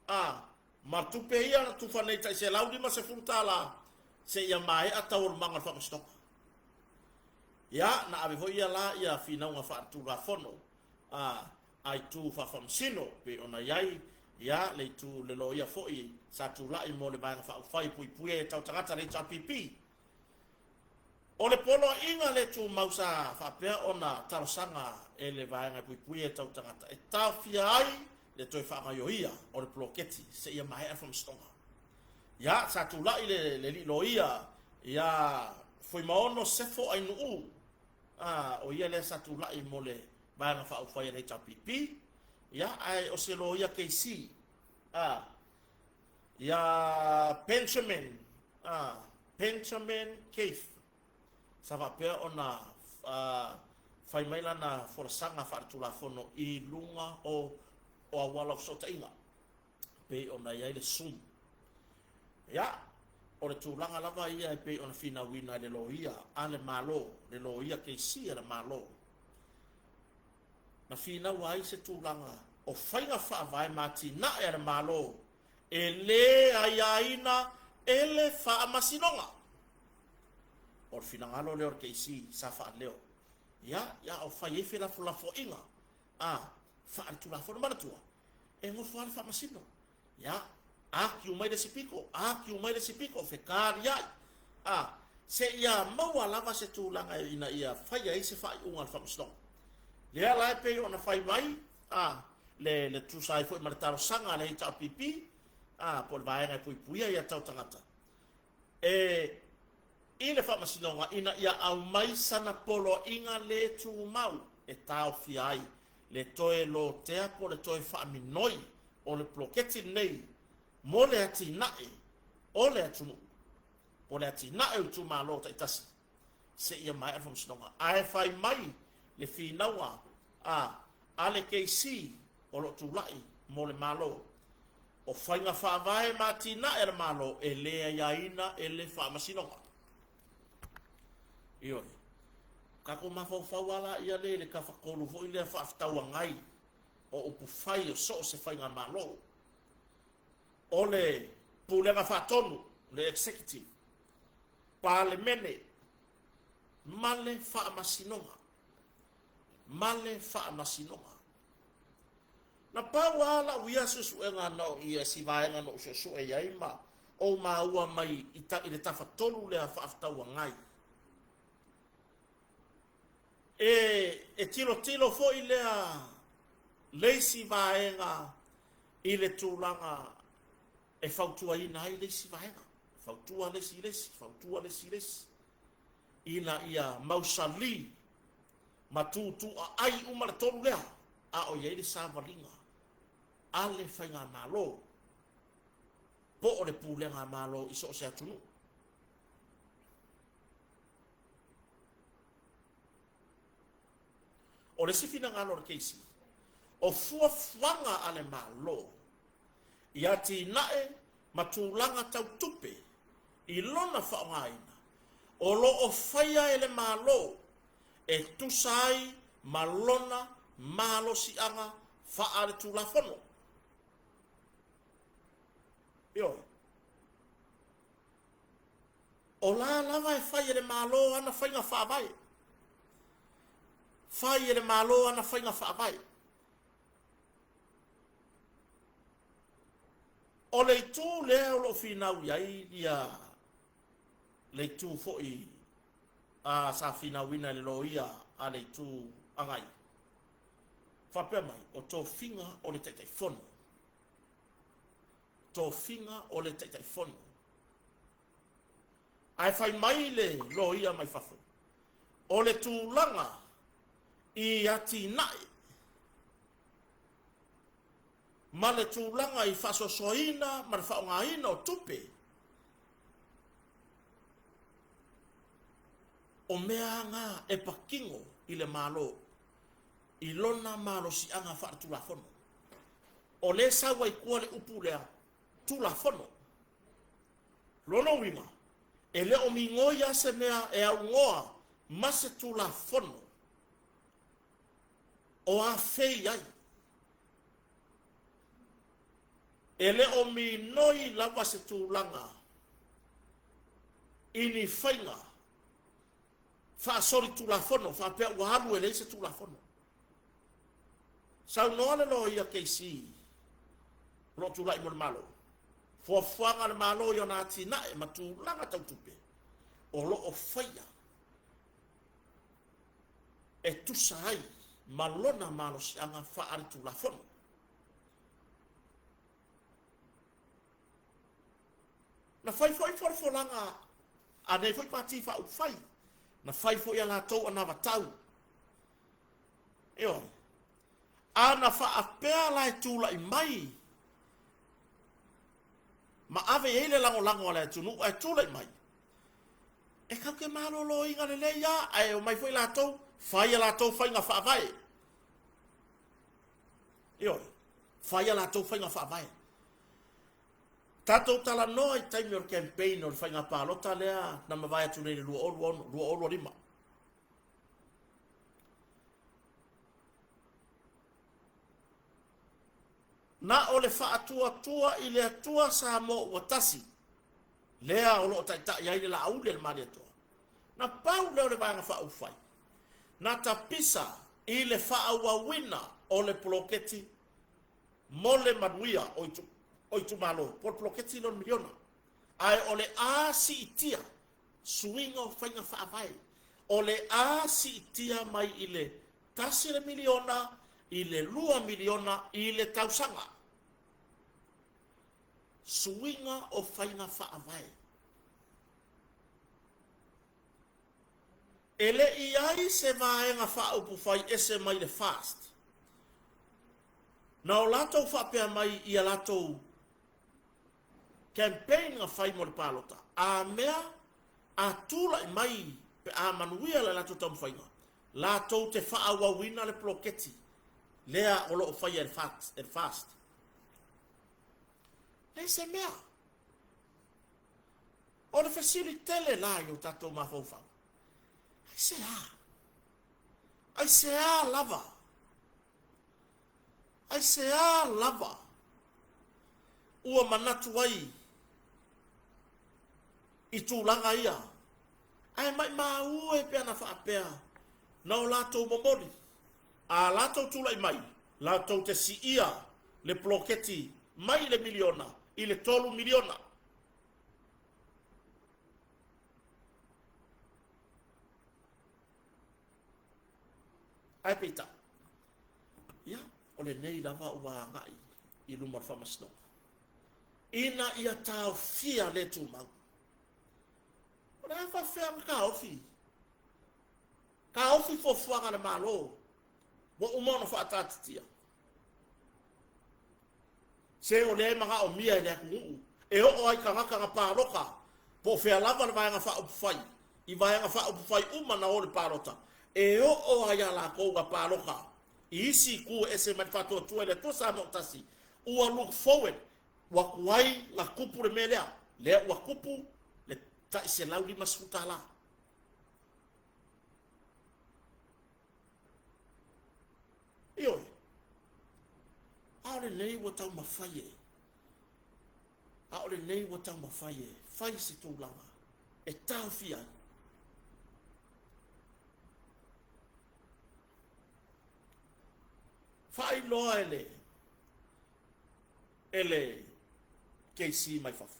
a ma tupe ia na tufa nei tai $150 seia maea taualumaga o le Faamasinoga. Ia, na ave foi ia la ia finauga faaletulafono a a itu faafaamasino pei ona i ai ia le itu le loia foi sa tulai mo le Vaega Faaupufai e Puipuia i Tau Tagata le HRPP. O le poloaiga le tumau sa faapea ona talosaga e le Vaega e Puipuia i Tau Tagata e taofia ai le toe faagaoioia o le poloketi seia maea le faamasinoga. Ia, sa tulai le le alii loia ia Fuimaono Sefo Ainuu, a, o ia lea sa tulai mo le Vaega Faaupufai a le HRPP, ia, ae o se loia KC, a, ia Benjamin, a, Benjamin Keith, sa faapea ona fai mai lana folasaga faaletulafono i luga o o auala o fesootaiga, pei ona i ai le Zoom. Ia, o le tulaga lava ia e pei ona finauina e le loia a le Malo, le loia KC a le Malo, na finaua ai se tulaga o faiga faavae ma atinae a le Malo e lē aiaina e le Faamasinoga. O le finagalo lea o le KC sa faaleo, ia, ia o fai ai felafolafoaiga a faaletulafono. Manatua, e nofo lava le Faamasino, ia, agiu mai le isi pito, agiu mai le isi pito, fetaliai, a, seia maua lava se tulaga ina ia faia ai se faaiuga a le Faamasinoga. Lea la e pei ona fai mai, a, le, le tusa ai foi ma le talosaga a le HRPP, a, po o le Vaega e Puipuia ia Tau Tagata, e i le Faamasinoga ina ia aumai sana poloaiga le tumau e taofia ai le toe lotea po o le toe faaminoi o le poloketi lenei mo le atinae o le atunuu po o le atinae o itumalo taitasi seia maea le Faamasinoga. Ae fai mai le finauga a a le KC o lo o tulai mo le Malo, o faiga faavae ma atinae a le Malo e le aiaina e le Faamasinoga. Ioe. Tatou mafaufau lava laia lea i le tafatolu foi lea faafetauagai o upufai o so o se faigamalo. O le Pulega Faatonu, le Executive, Palemene ma le Faamasinoga. Ma le Faamasinoga. Na pau lava lau ia suesuega na o ia si vaega na ou suesue i ai ma ou maua mai i, ta, i le tafatolu lea faafetauagai. E, e tilotilo foi lea le isi vaega i le tulaga e fautuaina ai le isi vaega, fautua le isi i le isi, fautua le isi i le isi, ina ia mausali ma tutuaai uma le tolu lea, a o i ai le savaliga a le faigamalo po o le pulega a Malo i so o se atunuu. O le isi finagalo o le KC, o fuafuaga a le Malo i atinae ma tulaga tau tupe i lona faaaogaina, o lo o faia e le Malo e tusa ai ma lona malosiaga faaletulafono. Ioe. O la lava e fai e le Malo ana faiga faavae. Fai e le Malo ana faiga faavae. O le itu lea o lo o finau i ai ia le itu foi a sa finauina e le loia a le Itu Agai, faapea mai, o tofiga o le Taitaifono, tofiga o le Taitaifono. Ae fai mai le loia mai fafo, o le tulaga i atinae ma le tulaga i faasoasoaina ma le faaaogaina o tupe, o mea na e patino i le Malo i lona malosiaga faaletulafono. O lea sau ai tua le upu lea, Tulafono. Lona uiga, e le o migoi lava se mea e aunoa ma se Tulafono o afei ai. E le o minoi lava se tulaga i ni faiga faasolitulafono faapea ua alu e leai se Tulafono. Saunoa le loia KC o lo o tulai mo le Malo, fuafuaga a le Malo i ona atinae ma tulaga tau tupe o lo o faia e tusa ai ma lona malosiaga faaletulafono. Na fai foi folafolaga a nei foi Pati Faaupufai, na fai foi a latou anavatau. Ioe. A na faapea la e tulai mai ma ave i ai le lagolago a le atunuu ae tulai mai, e tatou te maloloina lelei lava, ae omai foi latou fai a latou faiga faavae. Ioe, fai a latou faiga faavae. Tatou talanoa i taimi o le campaign o le faiga palota lea na mavae atu nei i le 2026, 2025. Na o le faatuatua i le Atua Samoa ua tasi, lea o lo o taitai ai le Laauli a le Malietoa. Na pau lea o le Vaega Faaupufai na tapisa i le faaauauina o le poloketi mo le manuia o itumalo, po o le poloketi lea o le miliona. Ae o le a siitia suiga o faiga faavae, o le a siitia mai i le 1 le miliona i le 2 miliona i le tausaga. Suiga o faiga faavae. E le i ai se Vaega Faaupufai ese mai le FAST na o latou faapea mai i a latou campaign na fai mo le palota, a mea a tulai mai pe a manuia le latou taumafaiga, latou te faaauauina le poloketi lea o lo o faia e le FAST. Leai se mea. O le fesili tele la i o tatou mafaufau, aisea? Aisea lava? Aisea lava ua manatu ai i tulaga ia? Ae maimau e pe ana faapea na o latou momoli, a latou tulai mai, latou te siia le poloketi mai le miliona i le 3 miliona. Ae peitai, ia, o lenei lava ua agai i luma o le Faamasinoga, ina ia taofia le tumau. O le a faafefea ona taofi? Taofi fuafuaga a le Malo ua uma ona faataatitia. Se o lea e manaomia e le atunuu e oo ai tagata na palota, po o fea lava le Vaega Faaupufai, i Vaega Faaupufai uma na o le palota, e oo ai a latou na palota i isi itu e ese mai le Faatuatua i le Atua Samoa Tasi, ua look forward, ua tuai na tupu le mea lea, lea ua tupu le tai $150. Ioe, a o lenei ua taumafai e, a o lenei ua taumafai e fai se tulaga e taofia ai. Faailoa e le e le KC mai fafo.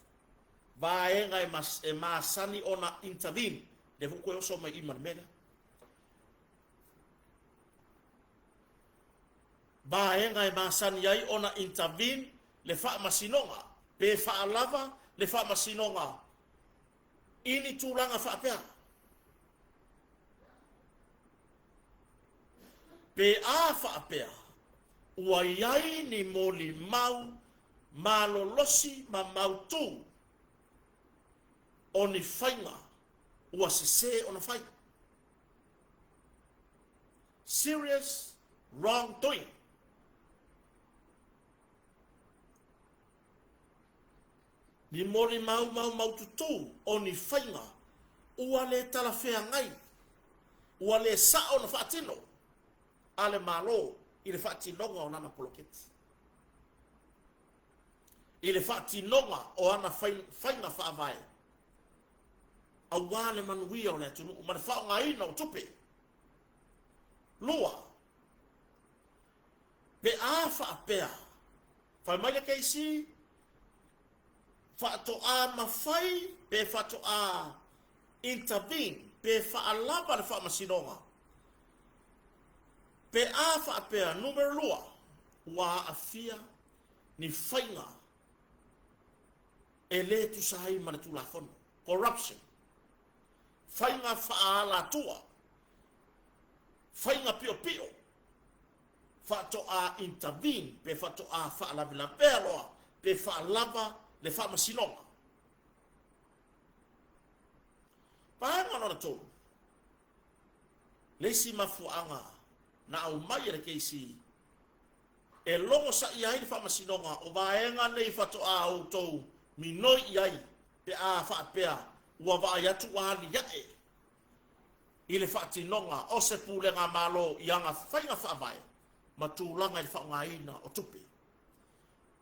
Vaega e masani ona intervene, lea foi ua toe oso mai i i ma le mea lea. Vaega e masani ai ona intervene le Faamasinoga pe faalava le Faamasinoga i ni tulaga faapea. Pe a faapea ua i ai ni molimau malolosi ma mautū o ni faiga ua sesē ona fai. Serious wrongdoing. Ni molimau maumaututū o ni faiga ua le talafeagai, ua le sa'o ona faatino a le Malo i le faatinoga o lana poloketi, i le faatinoga o ana faiga faavae aua le manuia o le atunuu ma le faaaogaina o tupe. 2, Pe a faapea, fai mai le KC, faatoa mafai pe faatoa intervene pe faalava le Faamasinoga pe a faapea, numera 2, ua aafia ni faiga e le tusa ai ma le Tulafono, corruption, faiga faaalatua, faiga piopio, faatoa intervene pe faatoa faalavelavea loa pe faalava le Faamasinoga. Vaega lona tolu, le isi mafuaaga na aumai e le KC e logosaia ai le Faamasinoga o vaega nei faatoa outou minoi i ai pe a faapea ua vaai atu ua alia'e i le faatinoga o se pulega Malo i ana faiga faavae ma tulaga i le faaaogaina o tupe.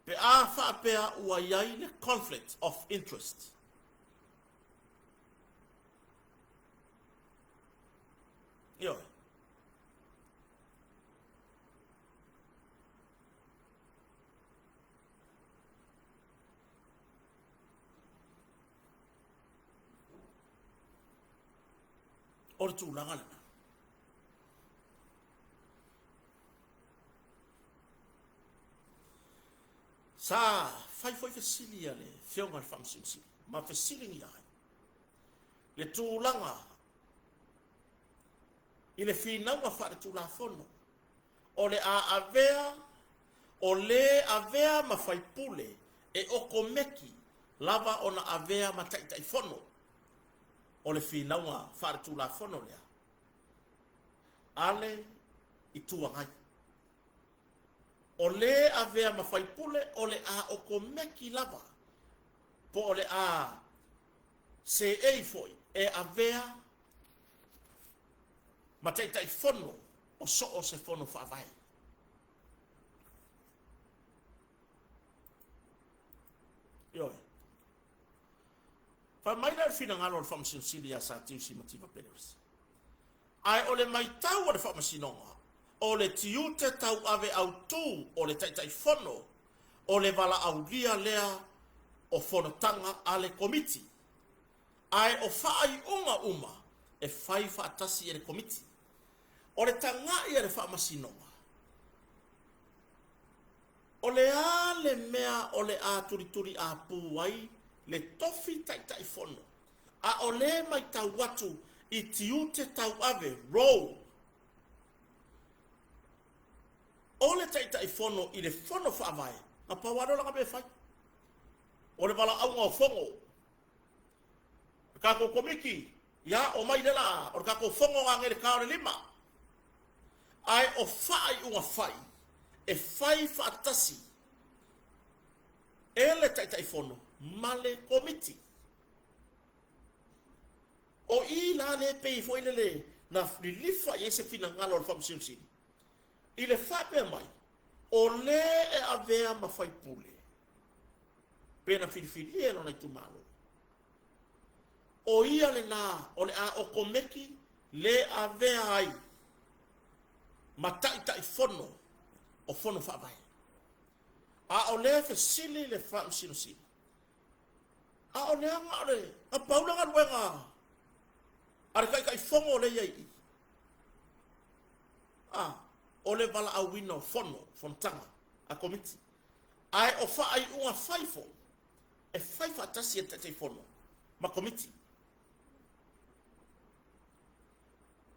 Pe a faapea ua i ai le conflict of interest. Ioe. O le tulaga lena. Sa fai foi fesili a le Afioga i le Faamasino Sili ma fesiligia ai le tulaga i le finauga faaletulafono o le a avea o lē avea ma faipule e okomeki lava ona avea ma Taitaifono o le finauga faaletulafono lea a le Itu Agai. O lē avea ma faipule o le a okomeki lava po o le a seei foi e avea ma Taitaifono o so o se Fono Faavae. Ioe. Fai mai lea o le finagalo o le Faamasino Sili ia Satiusi Mativa Pelerese. Ae o le maitau a le Faamasinoga, o le tiute tauave autū o le Taitaifono o le valaaulia lea o fonotaga a le Komiti, ae o faaiuga uma e fai faatasi e le Komiti. O le taga'i a le Faamasinoga, o le a le mea o le a tulituliapu ai le tofi Taitaifono, a o lē maitau atu i tiute tauave, role, o le Taitaifono i le Fono Faavae, na pau lava lea o lana mea e fai, o le valaauga o fono. Le tatou Komiti, ia, omai lea la, o le tatou fono nanei i le ta o le 5. Ae o faaiuga fai, e fai faatasi e le Taitaifono ma le Komiti. O i la lea pei foi lele na lilifa i ai se finagalo o le Faamasino Sili i le faapea mai, o lē e avea ma faipule pe na filifilia e lona itumalo, o ia lena o le a okomeki le avea ai ma Taitaifono o Fono Faavae. A o lea fesili le Faamasino Sili, A o le aga o le na pau le galuega a le Taitaifono lea e i ai i i, a, o le valaauina o fono, fonotaga a Komiti. Ae o faaiuga fai foi, e fai faatasi e le Taitaifono ma Komiti.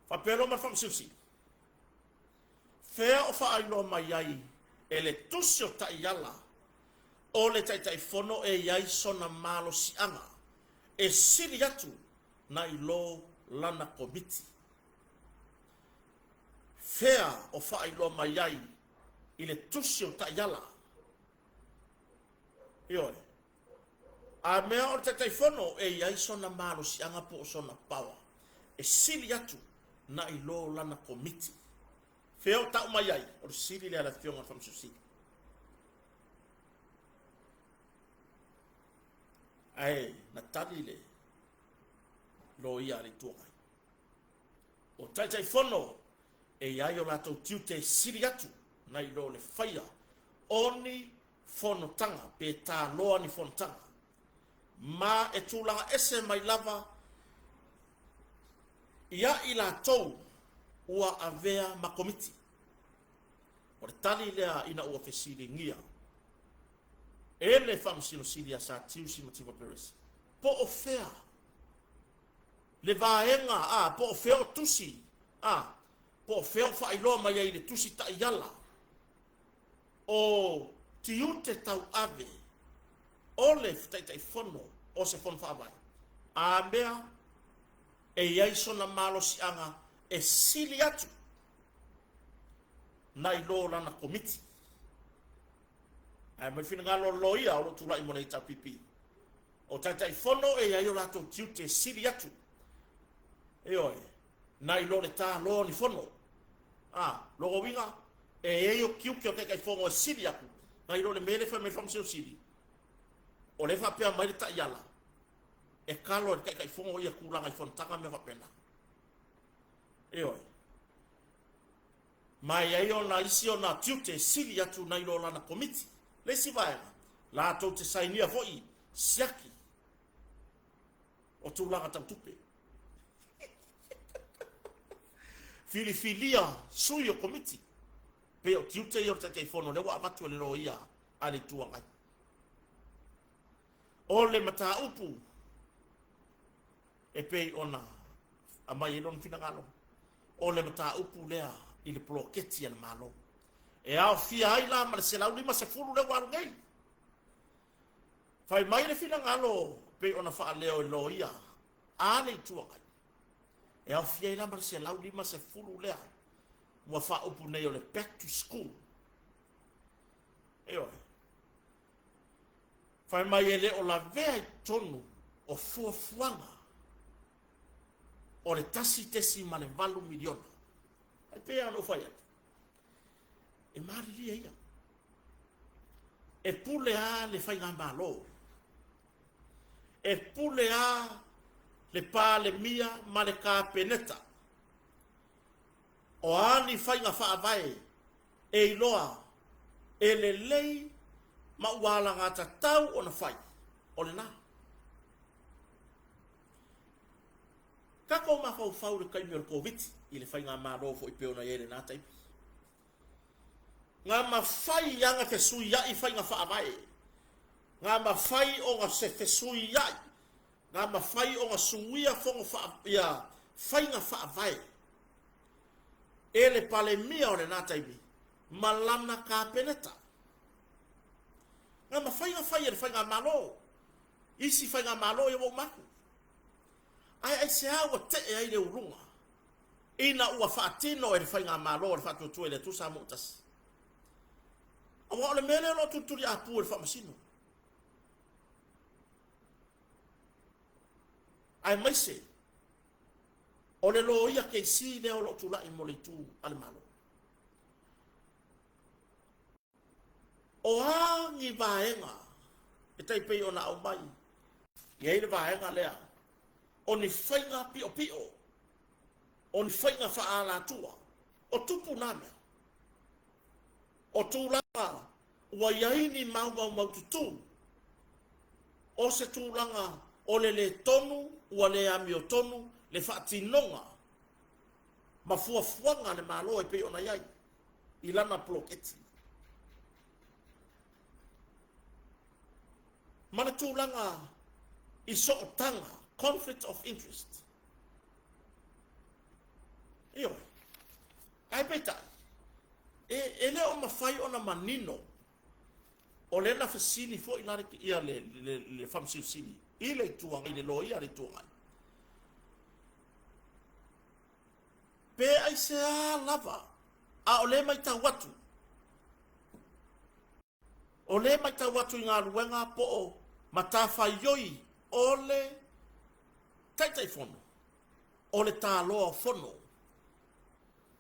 Faapea loa ma le Faamasino Sili, Fea o faailoa mai ai e le tusi o taiala o le Taitaifono e i ai sona malosiaga e sili atu nai lo lana Komiti? Fea o faailoa mai ai i le tusi o taiala? Ioe. A mea o le Taitaifono e i ai sona malosiaga po o sona power e sili atu nai lo lana Komiti. Fea o tau mai ai? O le sili lea a le Afioga i le Faamasino Sili. Ae na tali le loia a le Itu Agai. O Taitaifono e i ai o latou tiute e sili atu nai lo le faia o ni fonotaga pe taloa ni fonotaga, ma e tulaga ese mai lava ia i latou ua avea ma Komiti. O le tali lea ina ua fesiligia e le Faamasino Sili ia Satiusi Mativa Peresi, po o fea le vaega, a, po o fea o tusi, a, po o fea o faailoa mai ai i le tusi taiala o tiute tauave o le Taitaifono o se Fono Faavae, a mea e i ai sona malosiaga e sili atu nai lo lana Komiti. Ae mai finagalo o le loia o lo o tulai mo le HRPP, o Taitaifono e i ai o latou tiute e sili atu, ioe, nai lo le taloa o ni fono. A, lona uiga, e i ai o tiute o Taitaifono e sili atu nai lo le mea lea e fai mai le Faamasino Sili, o lea e faapea mai le taiala, e kalo e le Taitaifono ia tulaga i fonotaga ma mea faapena. Ioe. Ma e i ai ona isi ona tiute e sili atu nai lo lana Komiti. Le isi vaega, latou te sainia foi siaki o tulaga tau tupe. Filifilia sui o Komiti, pei o tiute ia o le Taitaifono lea ua avatu e le loia a le Itu Agai. O le mataupu e pei ona aumai ai lona finagalo, o le mataupu lea i le poloketi a le Malo. E aofia ai la ma le 150 lea ua alu nei. Fai mai le finagalo pei ona faaleo e loia a le Itu Agai, e aofia ai la ma le 150 lea ua faaupu nei o le back to school. Ioe. Fai mai e le o lavea i totonu o fuafuaga o le 1.8 miliona. E pei lava ona ou fai atu, e malilie ia. E pule lava le Faigamalo, e pule lava le Palemia ma le Kapeneta. O a ni faiga faavae e iloa e lelei ma ua alagatatau ona fai, o lena. Tatou mafaufau i le taimi o le Koviti i le faigamalo foi pei ona i ai i lena taimi. Na mafai ona fesuiai faiga faavae, na mafai ona se fesuiai, na mafai ona suia fono faa, ia, faiga faavae e le Palemia o lena taimi ma lana Kapeneta. Na mafai ona fai e le faigamalo, isi faigamalo ia ua uma atu. Ae aisea ua tee ai le uluga ina ua faatino e le Faigamalo a le Faatuatua i le Atua Samoa ua Tasi? Aua o le mea lea o lo o tulituliapu e le Faamasino, aemaise o le loia KC lea o lo o tulai mo le itu a le Malo. O a ni vaega e tai pei ona aumai i ai le vaega lea o ni faiga piopio, o ni faiga faaalatua, o tupu na mea. O tulaga ua i ai ni maumau maututu. O se tulaga o le lē tonu ua le amiotonu le faatinoga ma fuafuaga a le Malo e pei ona i ai i lana poloketi. Ma le tulaga i sootaga, conflict of interest. Ioe. Ae peitai, e, e le o mafai ona manino o lea na fesili foi la le, ia le, le, le Faamasino Sili i le Itu Agai, le Loia a le Itu Agai, pe aisea lava a o lea matau atu, o lea matau atu i galuega po o matafaioi o le Taitaifono o le taloa o fono,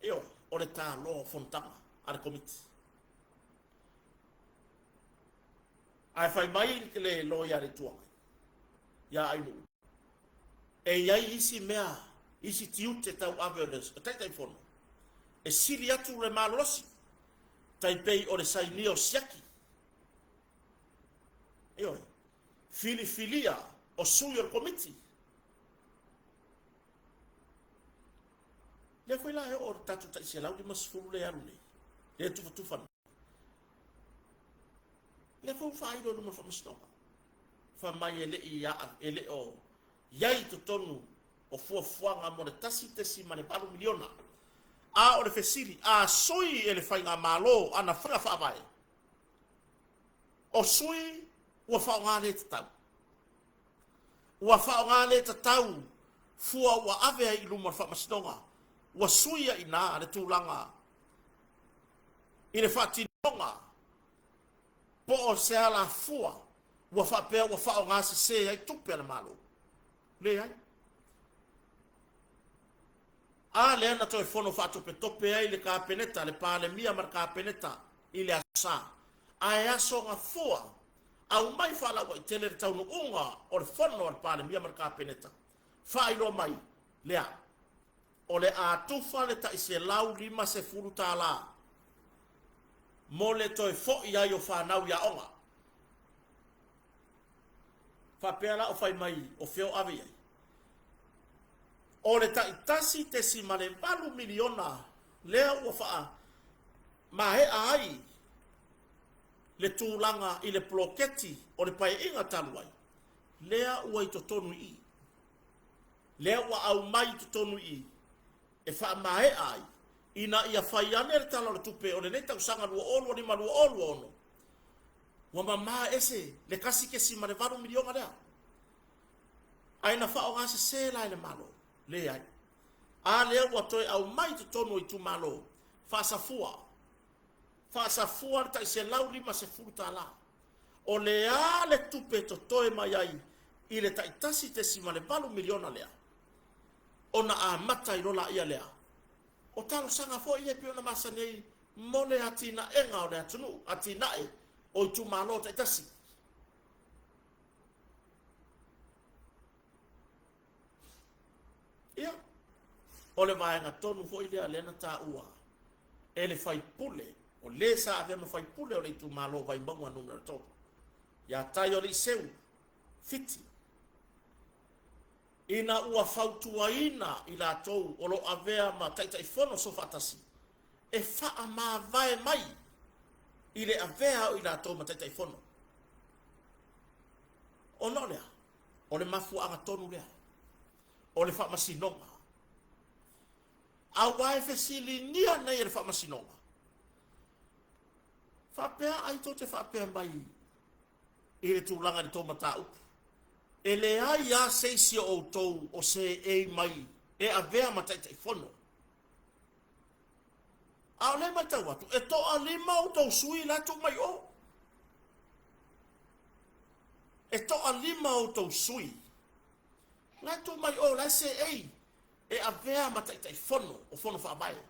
ioe, o le taloa o fonotaga a le Komiti. Ae fai mai le loia a le Itu Agai ia Ainuu, e i ai isi mea, isi tiute tauave o le Taitaifono e sili atu le malolosi, tai pei o le sainia o siaki, ioe, filifilia o sui o le Komiti. Lea foi la e oo le tatou tai 150 lea e alu nei, lea e tufatufa nei. Lea foi ua faailo i luma o le Faamasinoga, fai mai e le i e le o i ai i totonu o fuafuaga mo le $1.8 miliona. A o le fesili, a sui e le Faigamalo ana faiga faavae, o sui ua faaaoga le tatau. Ua faaaoga le tatau fua ua ave ai i luma o le Faamasinoga, ua sui ai i ina le tulaga i le faatinoga po o se alafua ua faapea ua faaaoga sese ai tupe a le Malo. Leai. A lea na toe fono faatopetope ai le Kapeneta, le Palemia ma le Kapeneta i le Aso Sa. Ae aso gafua, aumai faalauaitele le taunuuga o le fono a le Palemia ma le Kapeneta, faailoa mai lea, o le a tufa le tai $150 mo le toe fo'i ai o fanau i aoga. Faapea la o fai mai o fea o ave i ai? O le tai $1.8 miliona lea ua faamaea ai le tulaga i le poloketi o le Paeaiga talu ai, lea ua i totonu i i, lea ua aumai i totonu i i e faamaea ai ina ia fai ane le Tala o le Tupe o lenei tausaga 2025/2026, ua mama ese le $1.8 miliona lea. Ae na faaaoga sese la e le Malo? Leai. A lea ua toe aumai i totonu o itumalo, faasafua, faasafua le tai $150. O le a le tupe e totoe mai ai i le tai $1.8 miliona lea, ona amata ai loa laia lea. O talosaga foi ia e pei ona masani ai mo le atinaega o le atunuu, atinae o itumalo taitasi. Ia, o le vaega tonu foi lea lea na taua e le faipule, o le sa avea ma faipule o le itumalo o Vaimauga Nu.3, ia Taioaliiseu Fiti, ina ua fautuaina i latou o lo o avea ma Taitaifono Soofaatasi e faamavae mai i le avea o i latou ma Taitaifono. Ona o lea, o le mafuaaga tonu lea, o le Faamasinoga. Aua e fesiligia nei e le Faamasinoga, faapea ai tou te faapea mai i le tulaga i le tou mataupu, e leai lava se isi o outou o seei mai e avea ma Taitaifono. A o lea e matau atu, e toalima outou sui la e tuu mai o. E toalima outou sui la e tuu mai o, la e seei e avea ma Taitaifono o Fono Faavae.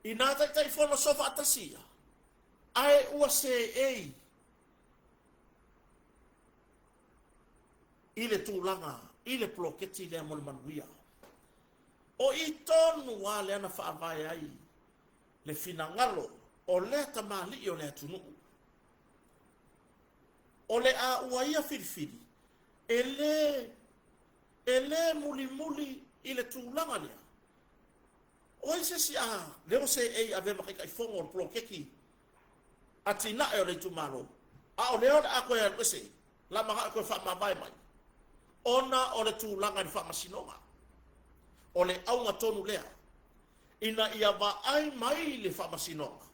Inā Taitaifono Soofaatasi ia, ae ua seei i le tulaga i le poloketi lea mo le manuia. O i tonu lava lea na faavae ai le finagalo o lea tamalii o le atunuu. O le a ua ia filifili, e lē, e lē mulimuli i le tulaga lea. O ai se isi a lea ua seei e avea ma Taitaifono o le poloketi atinae o le itumalo, a o lea o le a toe alu ese, la mana'o e toe faamavae mai, ona o le tulaga i le faamasinoga. O le auga tonu lea, ina ia vaai mai le faamasinoga,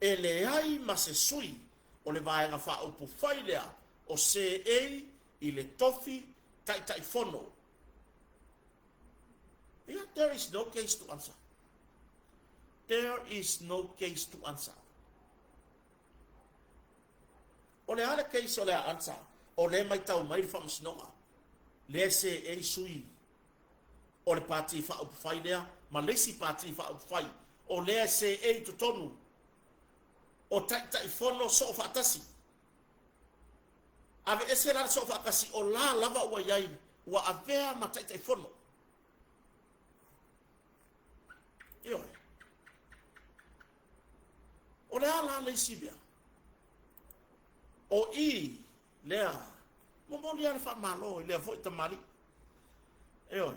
e leai ma se sui o le Vaega Faaupufai lea o seei i le tofi Taitaifono. Ia, there is no case to answer. There is no case to answer. O le a le case o le a answer? O lea e matau mai le faamasinoga, lea e seei sui o le Pati Faaupufai lea ma le isi Pati Faaupufai, o lea e seei i totonu o Taitaifono Soofaatasi. Aveese la le Soofaatasi, o la lava ua i ai, ua avea ma Taitaifono. Ioe. O le a la le isi mea? O i lea, momoli lava le faamalo i lea foi tamalii. Ioe,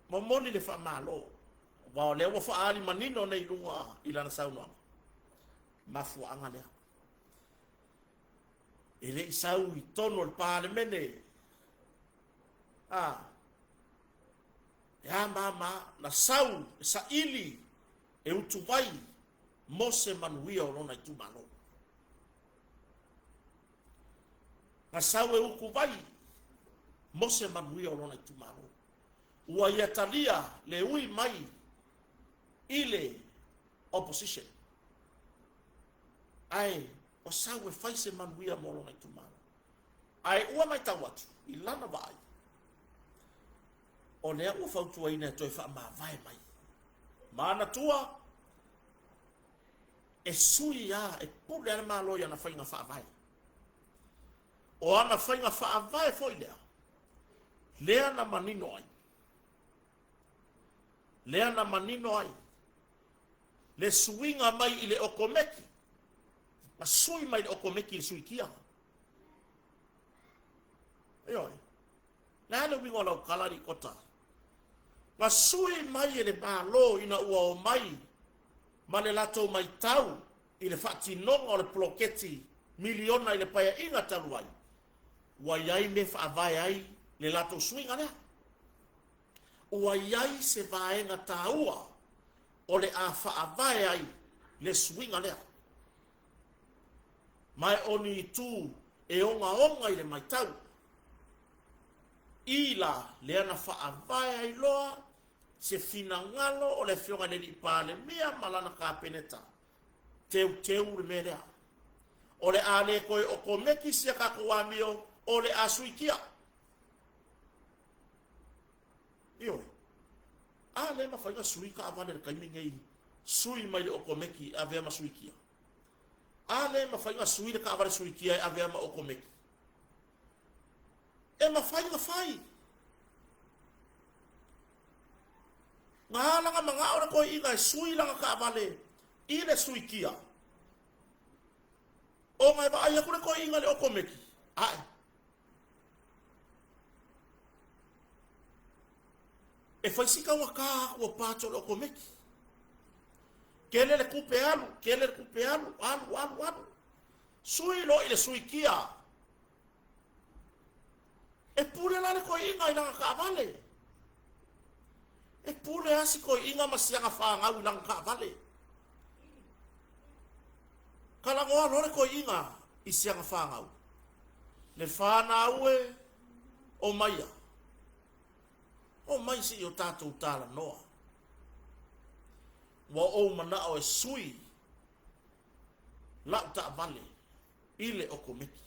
momoli le faamalo, aua o lea ua faaali manino nei i luga i lana saunoaga, mafuaaga lea. E le i sau i totonu o le Palemene, a, e a mama, na sau e saili e utuvai mo se manuia o lona itumalo. Na sau e utuvai mo se manuia o lona itumalo. Ua ia talia le ui mai i le opposition, ae ua sau e fai se manuia mo lona itumalo. Ae ua matau atu i lana vaai, o lea ua fautuaina e toe faamavae mai. Manatua, e sui lava, e pule lava le Malo i ana faiga faavae. O ana faiga faavae foi lea, lea na manino ai. Lea na manino ai le suiga mai i le okomeki, na sui mai le okomeki i le suikia. Ioe, le a le uiga o lau tala Likota? Na sui mai e le Malo ina ua omai ma le latou matau i le faatinoga o le poloketi miliona i le paeaiga talu ai, ua i ai mea faavae ai le latou suiga lea. Ua i ai se vaega taua o le a faavae ai le suiga lea. Ma e o ni itu e ogaoga i le matau, i la lea na faavae ai loa se finagalo o le Afioga i le Alii Palemia ma lana Kapeneta, teuteu le mea lea. O le a le toe okomeki si a tatou amio, o le a suikia. Ioe. A lea e mafai ona sui taavale i le taimi lenei, sui mai le okomeki e avea ma suikia. A lea e mafai ona sui le taavale suikia e avea ma okomeki. E mafai ona fai. Na ala na manao le toeaina e sui lana taavale i le suikia, ona e vaai atu le toeaina i le okomeki, ae. E fai si taugata atu o parts o le okomeki. Tele le tupe alu, tele le tupe alu, alu, alu, alu. Sui loa i le suikia. E pule la le toeaina i lana taavale. E pule lava si toeaina ma si ana fanau i lana taavale. Talanoa loa le toeaina i si ana fanau. Le fanau e, omaia. Omai se i o tatou talanoa. Ua ou manao e sui lau taavale i le okomeki.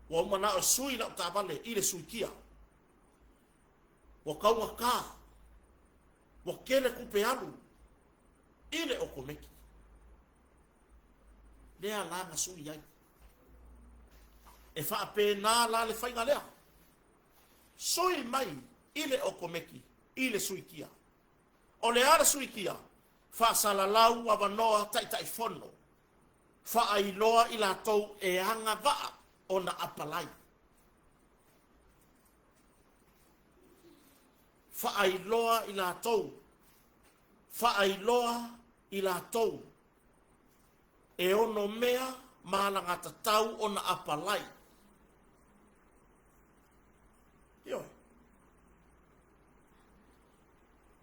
Ua ou manao e sui lau taavale i le suikia. Ua taugata, ua tele tupe alu i le okomeki. Lea la na sui ai. E faapena la le faiga lea. Sui mai i le okomeki i le suikia. O le a le suikia? Faasalalau avanoa Taitaifono. Faailoa i latou e agavaa ona apalai. Faailoa i latou, faailoa i latou e ono mea ma alagatatau ona apalai. Ioe.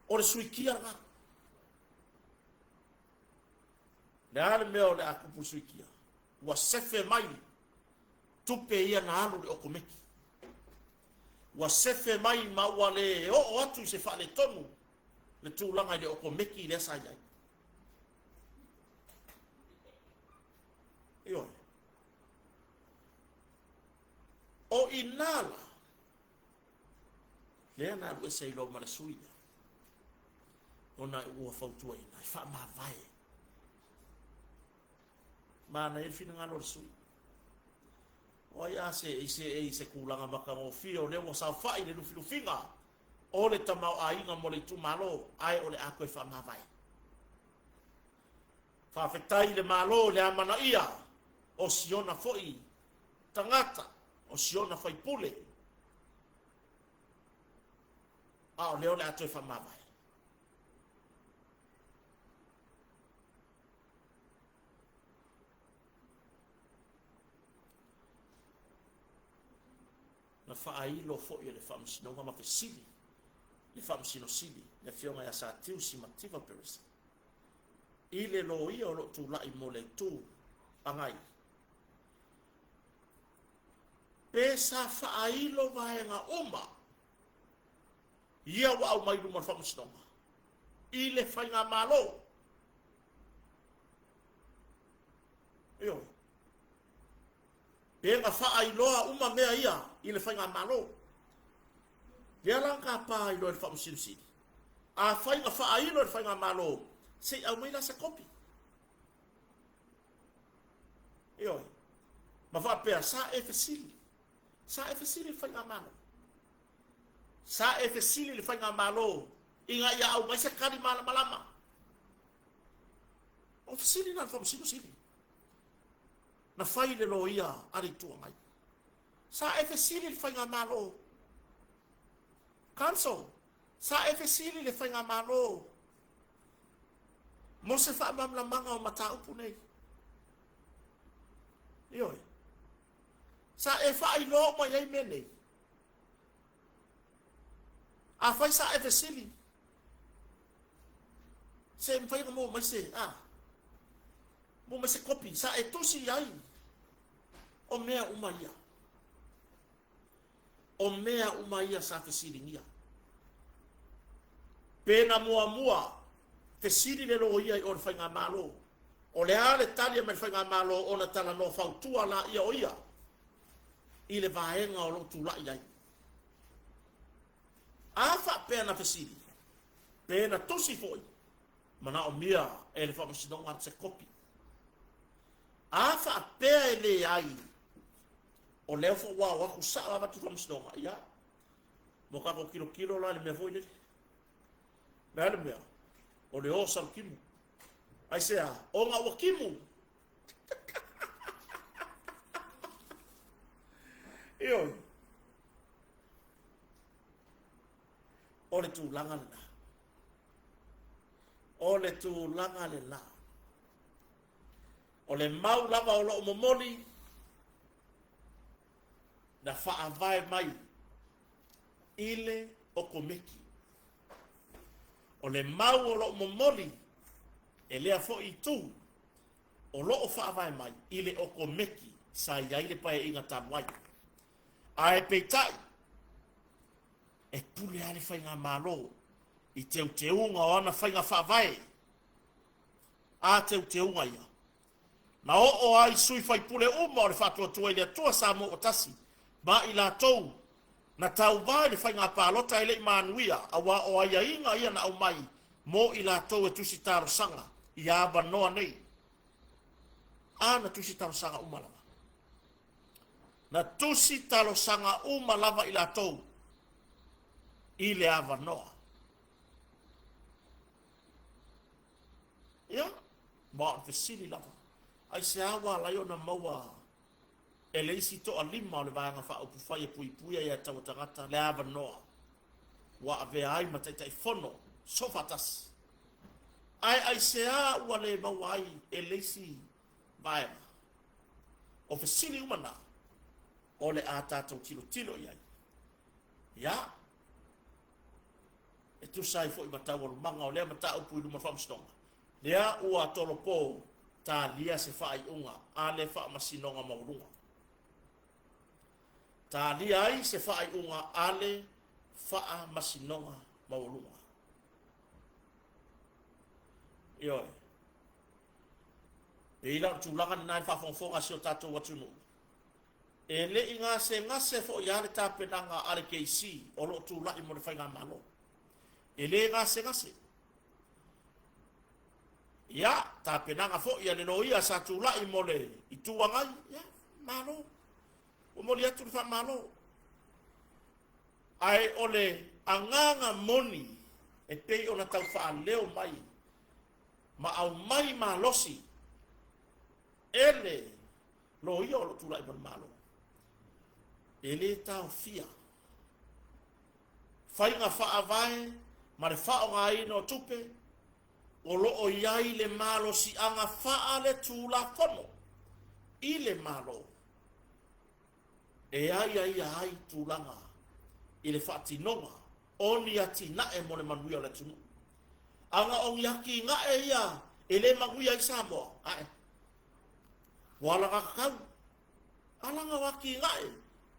O le suikia lena. Le a le mea o le a tupu i le suikia? Ua sefe mai tupe ia na alu i le okomeki. Ua sefe mai ma ua le oo atu i se faaletonu le tulaga i le okomeki lea sa i ai. Ioe. O i ina la, lea na alu ese ai loa ma le sui lea, ona ua fautuaina e faamavae. Manaia le finagalo o le sui. O ai a seei, seei i se tulaga matagofie o lea ua saofai le lufilufiga o le tamaoaiga mo le itumalo, ae o le a toe faamavae. Faafetai i le Malo i le amanaia o siona foi tagata, o siona faipule, a o lea o le a toe faamavae. Na faailo foi e le Faamasinoga ma fesili le Faamasino Sili, le Afioga ia Satiu Simativa Peresa, i le loia o lo o tulai mo le Itu Agai, pe sa faailo vaega uma ia ua aumai i luma o le Faamasinoga i le Faigamalo. Ioe. Pe na faailoa uma mea ia i le Faigamalo. Lea la na tapa ai loa e le Faamasino Sili. Afai na faailo e le Faigamalo, se i aumai la se kopi. Ioe. Ma faapea, sa e fesili. Sa e fesili i le Faigamalo. Sa e fesili i le Faigamalo ina ia aumai se tali malamalama. O fesili na a le Faamasino Sili. Na fai le loia a le Itu Agai. Sa e fesili i le Faigamalo. Counsel, sa e fesili i le Faigamalo mo se faamalamalamaga o mataupu nei. Ioe. Sa e faailoa uma i ai mea nei. Afai sa e fesili, se mafai ona maua mai se, a, maua mai se kopi, sa e tusi i ai o mea uma ia. O mea uma ia sa fesiligia. Pe na muamua fesili le loia i o le Faigamalo, o le a le tali mai le Faigamalo ona talanoa fautua laia o ia i le vaega o lo o tulai ai. A faapea na fesili, pe na tusi foi, manaomia e le Faamasinoga se kopi. A faapea e leai, o lea foi ua o atu sao avatu i Faamasinoga, ia, mo tatou tilotilo la i le mea foi lele. Le a le mea? O le o salutimu. Aisea? Ona ua timu. Ioe. O le tulaga lena. O le tulaga lena. O le mau lava o loo momoli na faavae mai i le okomeki. O le mau o loo momoli e lea foi itu o loo faavae mai i le okomeki sa i ai le paeaiga talu ai. Ae peitai, e pule lava le Faigamalo i teuteuga o ana faiga faavae. A teuteuga ia, na oo ai sui faipule uma o le Faatuatua i le Atua Samoa ua Tasi ma i latou na tauva i le faiga palota e le i manuia, aua o aiaiga ia na aumai mo i latou e tusi talosaga i avanoa nei. A na tusi talosaga uma lava. Na tusi talosaga uma lava i latou i le avanoa. Ia, ma o le fesili lava. Aisea ua ala ai ona maua e le isi toalima o le Vaega Faaupufai e Puipuia Aia Tatau a Tagata le avanoa ua avea ai ma Taitaifono Soofaatasi? Ae aisea ua le maua ai e le isi vaega? O fesili uma na o le a tatou tilotilo i ai. Ia, e tusa ai foi ma taualumaga o lea mataupu i luma o le Faamasinoga, lea ua tolopo talia se faaiuga a le Faamasinoga Maualuga. Talia ai se faaiuga a le Faamasinoga Maualuga. Ioe. E pei la o le tulaga lena i le faafogafoga a si o tatou atunuu, e le i gasegase foi lava le tapenaga a le KC o lo o tulai mo le Faigamalo. E le gasegase. Ia, tapenaga foi a le loia sa tulai mo le Itu Agai, ia, malo. Ua momoli atu le faamalo. Ae o le agaga moni e pei ona tau faaleo mai ma aumai malosi e le loia o lo o tulai mo le Malo, e le taofia faiga faavae ma le faaaogaina o tupe o lo o i ai le malosiaga faaletulafono i le Malo e aiaia ai tulaga i le faatinoga o ni atinae mo le manuia o le atunuu. Aga o ni atinae ia e le manuia ai Samoa, ae ua alagatatau, alaga o atinae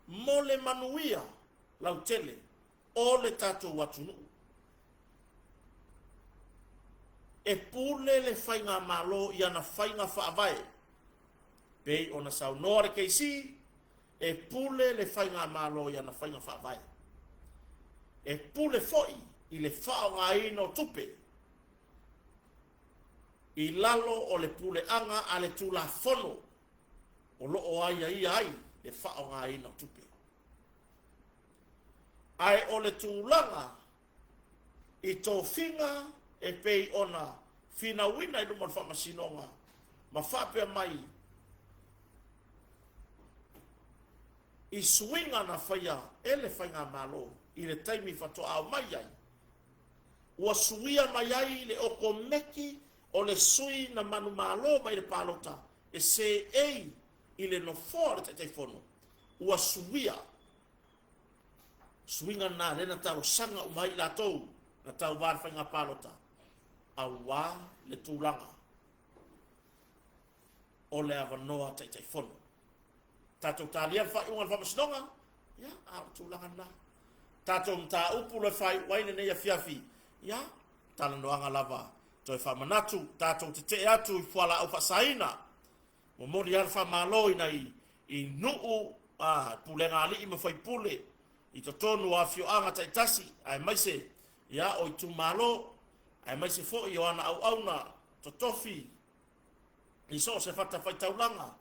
mo le manuia lautele o le tatou atunuu. E pule le Faigamalo i ana faiga faavae, pei ona saunoa le KC, e pule le Faigamalo i ana faiga faavae. E pule foi i le faaaogaina o tupe i lalo o le puleaga a le Tulafono o lo o aiaia ai le faaaogaina o tupe. Ae o le tulaga i tofiga e pei ona finauina i luma o le Faamasinoga ma faapea mai i suiga na faia e le Faigamalo i le taimi faatoa aumai ai, ua suia mai ai le okomeki o le sui na manumalo mai le palota e seei i le nofoa o le Taitaifono, ua suia. Suiga na lea na talosaga uma ai i latou na tauva i le faiga palota, aua le tulaga o le avanoa Taitaifono. Tatou talia le faaiuga a le Faamasinoga, ia, a o le tulaga lena. Tatou mataupu le faaiu ai lenei afiafi, ia, talanoaga lava toe faamanatu, tatou tetee atu i fualaau faasaina, momoli lava le faamalo i nai i nuu, a, pulega alii ma faipule, i totonu o afioaga taitasi, aemaise ia, o itumalo, aemaise foi o ana auauna totofi i so o se fatafaitaulaga,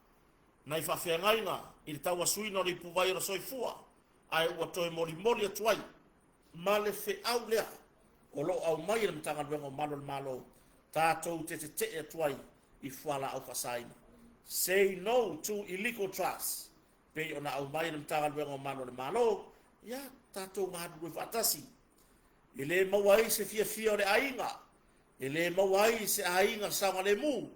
nai faafeagaiga i le tauasuina o le ipuvai o le soifua, ae ua toe molimoli atu ai ma le feau lea o lo o aumai e le Matagaluega o Malu o le Malo, tatou te tetee atu ai i fualaau faasaina. Say no to illegal drugs, pei ona aumai e le Matagaluega o Malu o le Malo, ia tatou galulue faatasi. E le maua ai se fiafia o le aiga, e le maua ai se aiga saogalemu,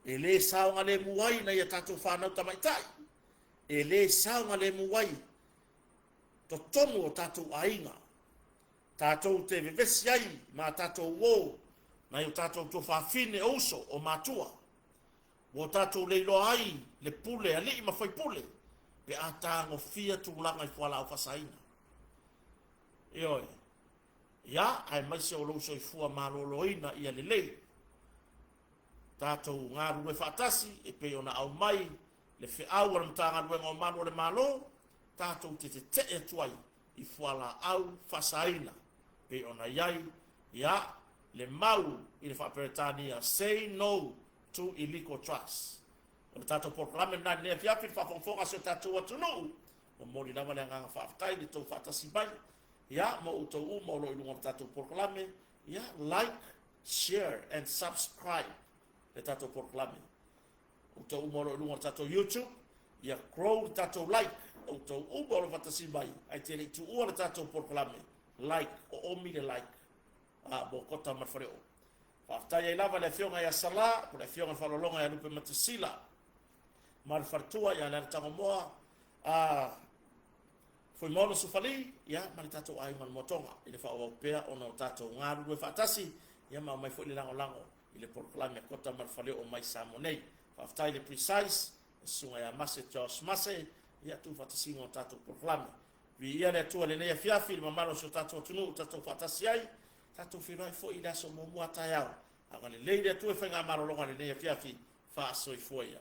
e le saogalemu ai nai a tatou fanau tamaitai, e le saogalemu ai totonu o tatou aiga. Tatou te vevesi ai ma tatou uo nai o tatou tuafafine o uso o matua, ua tatou leiloa ai le pule alii ma faipule pe a tagofia tulaga i fualaau faasaina. Ioe. Ia, aemaise o lou soifua maloloina ia lelei. Tatou galulue faatasi e pei ona aumai le feau a le Matagaluega o Malu o le Malo, tatou te tetee atu ai i fualaau faasaina pei ona i ai ia le mau i le faa-Peretania, say no to illegal drugs. O le tatou polokalame lena i lenei afiafi, le faafogafoga a si o tatou atunuu, momoli lava le agaga faafetai i le tou faatasi mai, ia, mo outou uma o lo o i luga o le tatou polokalame, ia, like, share and subscribe le tatou polokalame. Outou uma o lo o i luga o le tatou YouTube, ia grow le tatou like. Outou uma o lo o faatasi mai, ae te le i tuua le tatou polokalame, like, oomi le like. A, mo Kota ma le Faleoo. Faafetai ai lava i le Afioga ia Sala, po o le Afioga i le Faaaloaloga ia Lupematasila, ma le faletua ia Leala Tagomoa, a Fuimaono Sufali, ia, ma le tatou aiga o le Moatoga, i le faaauau pea ona o tatou galulue faatasi, ia ma aumai foi le lagolago i le polokalame a Kota ma le Faleoo mai Samoa nei. Faafetai i le Precise, le Susuga ia Mase Josh Mase, ia, tuufaatasiga o tatou polokalame. Viia le Atua i lenei afiafi i le mamalu o si o tatou atunuu ua tatou faatasi ai, tatou feiloai foi i le aso muamua a taeao. Agalelei le Atua i faigamalologa i lenei afiafi, faasoifua ia.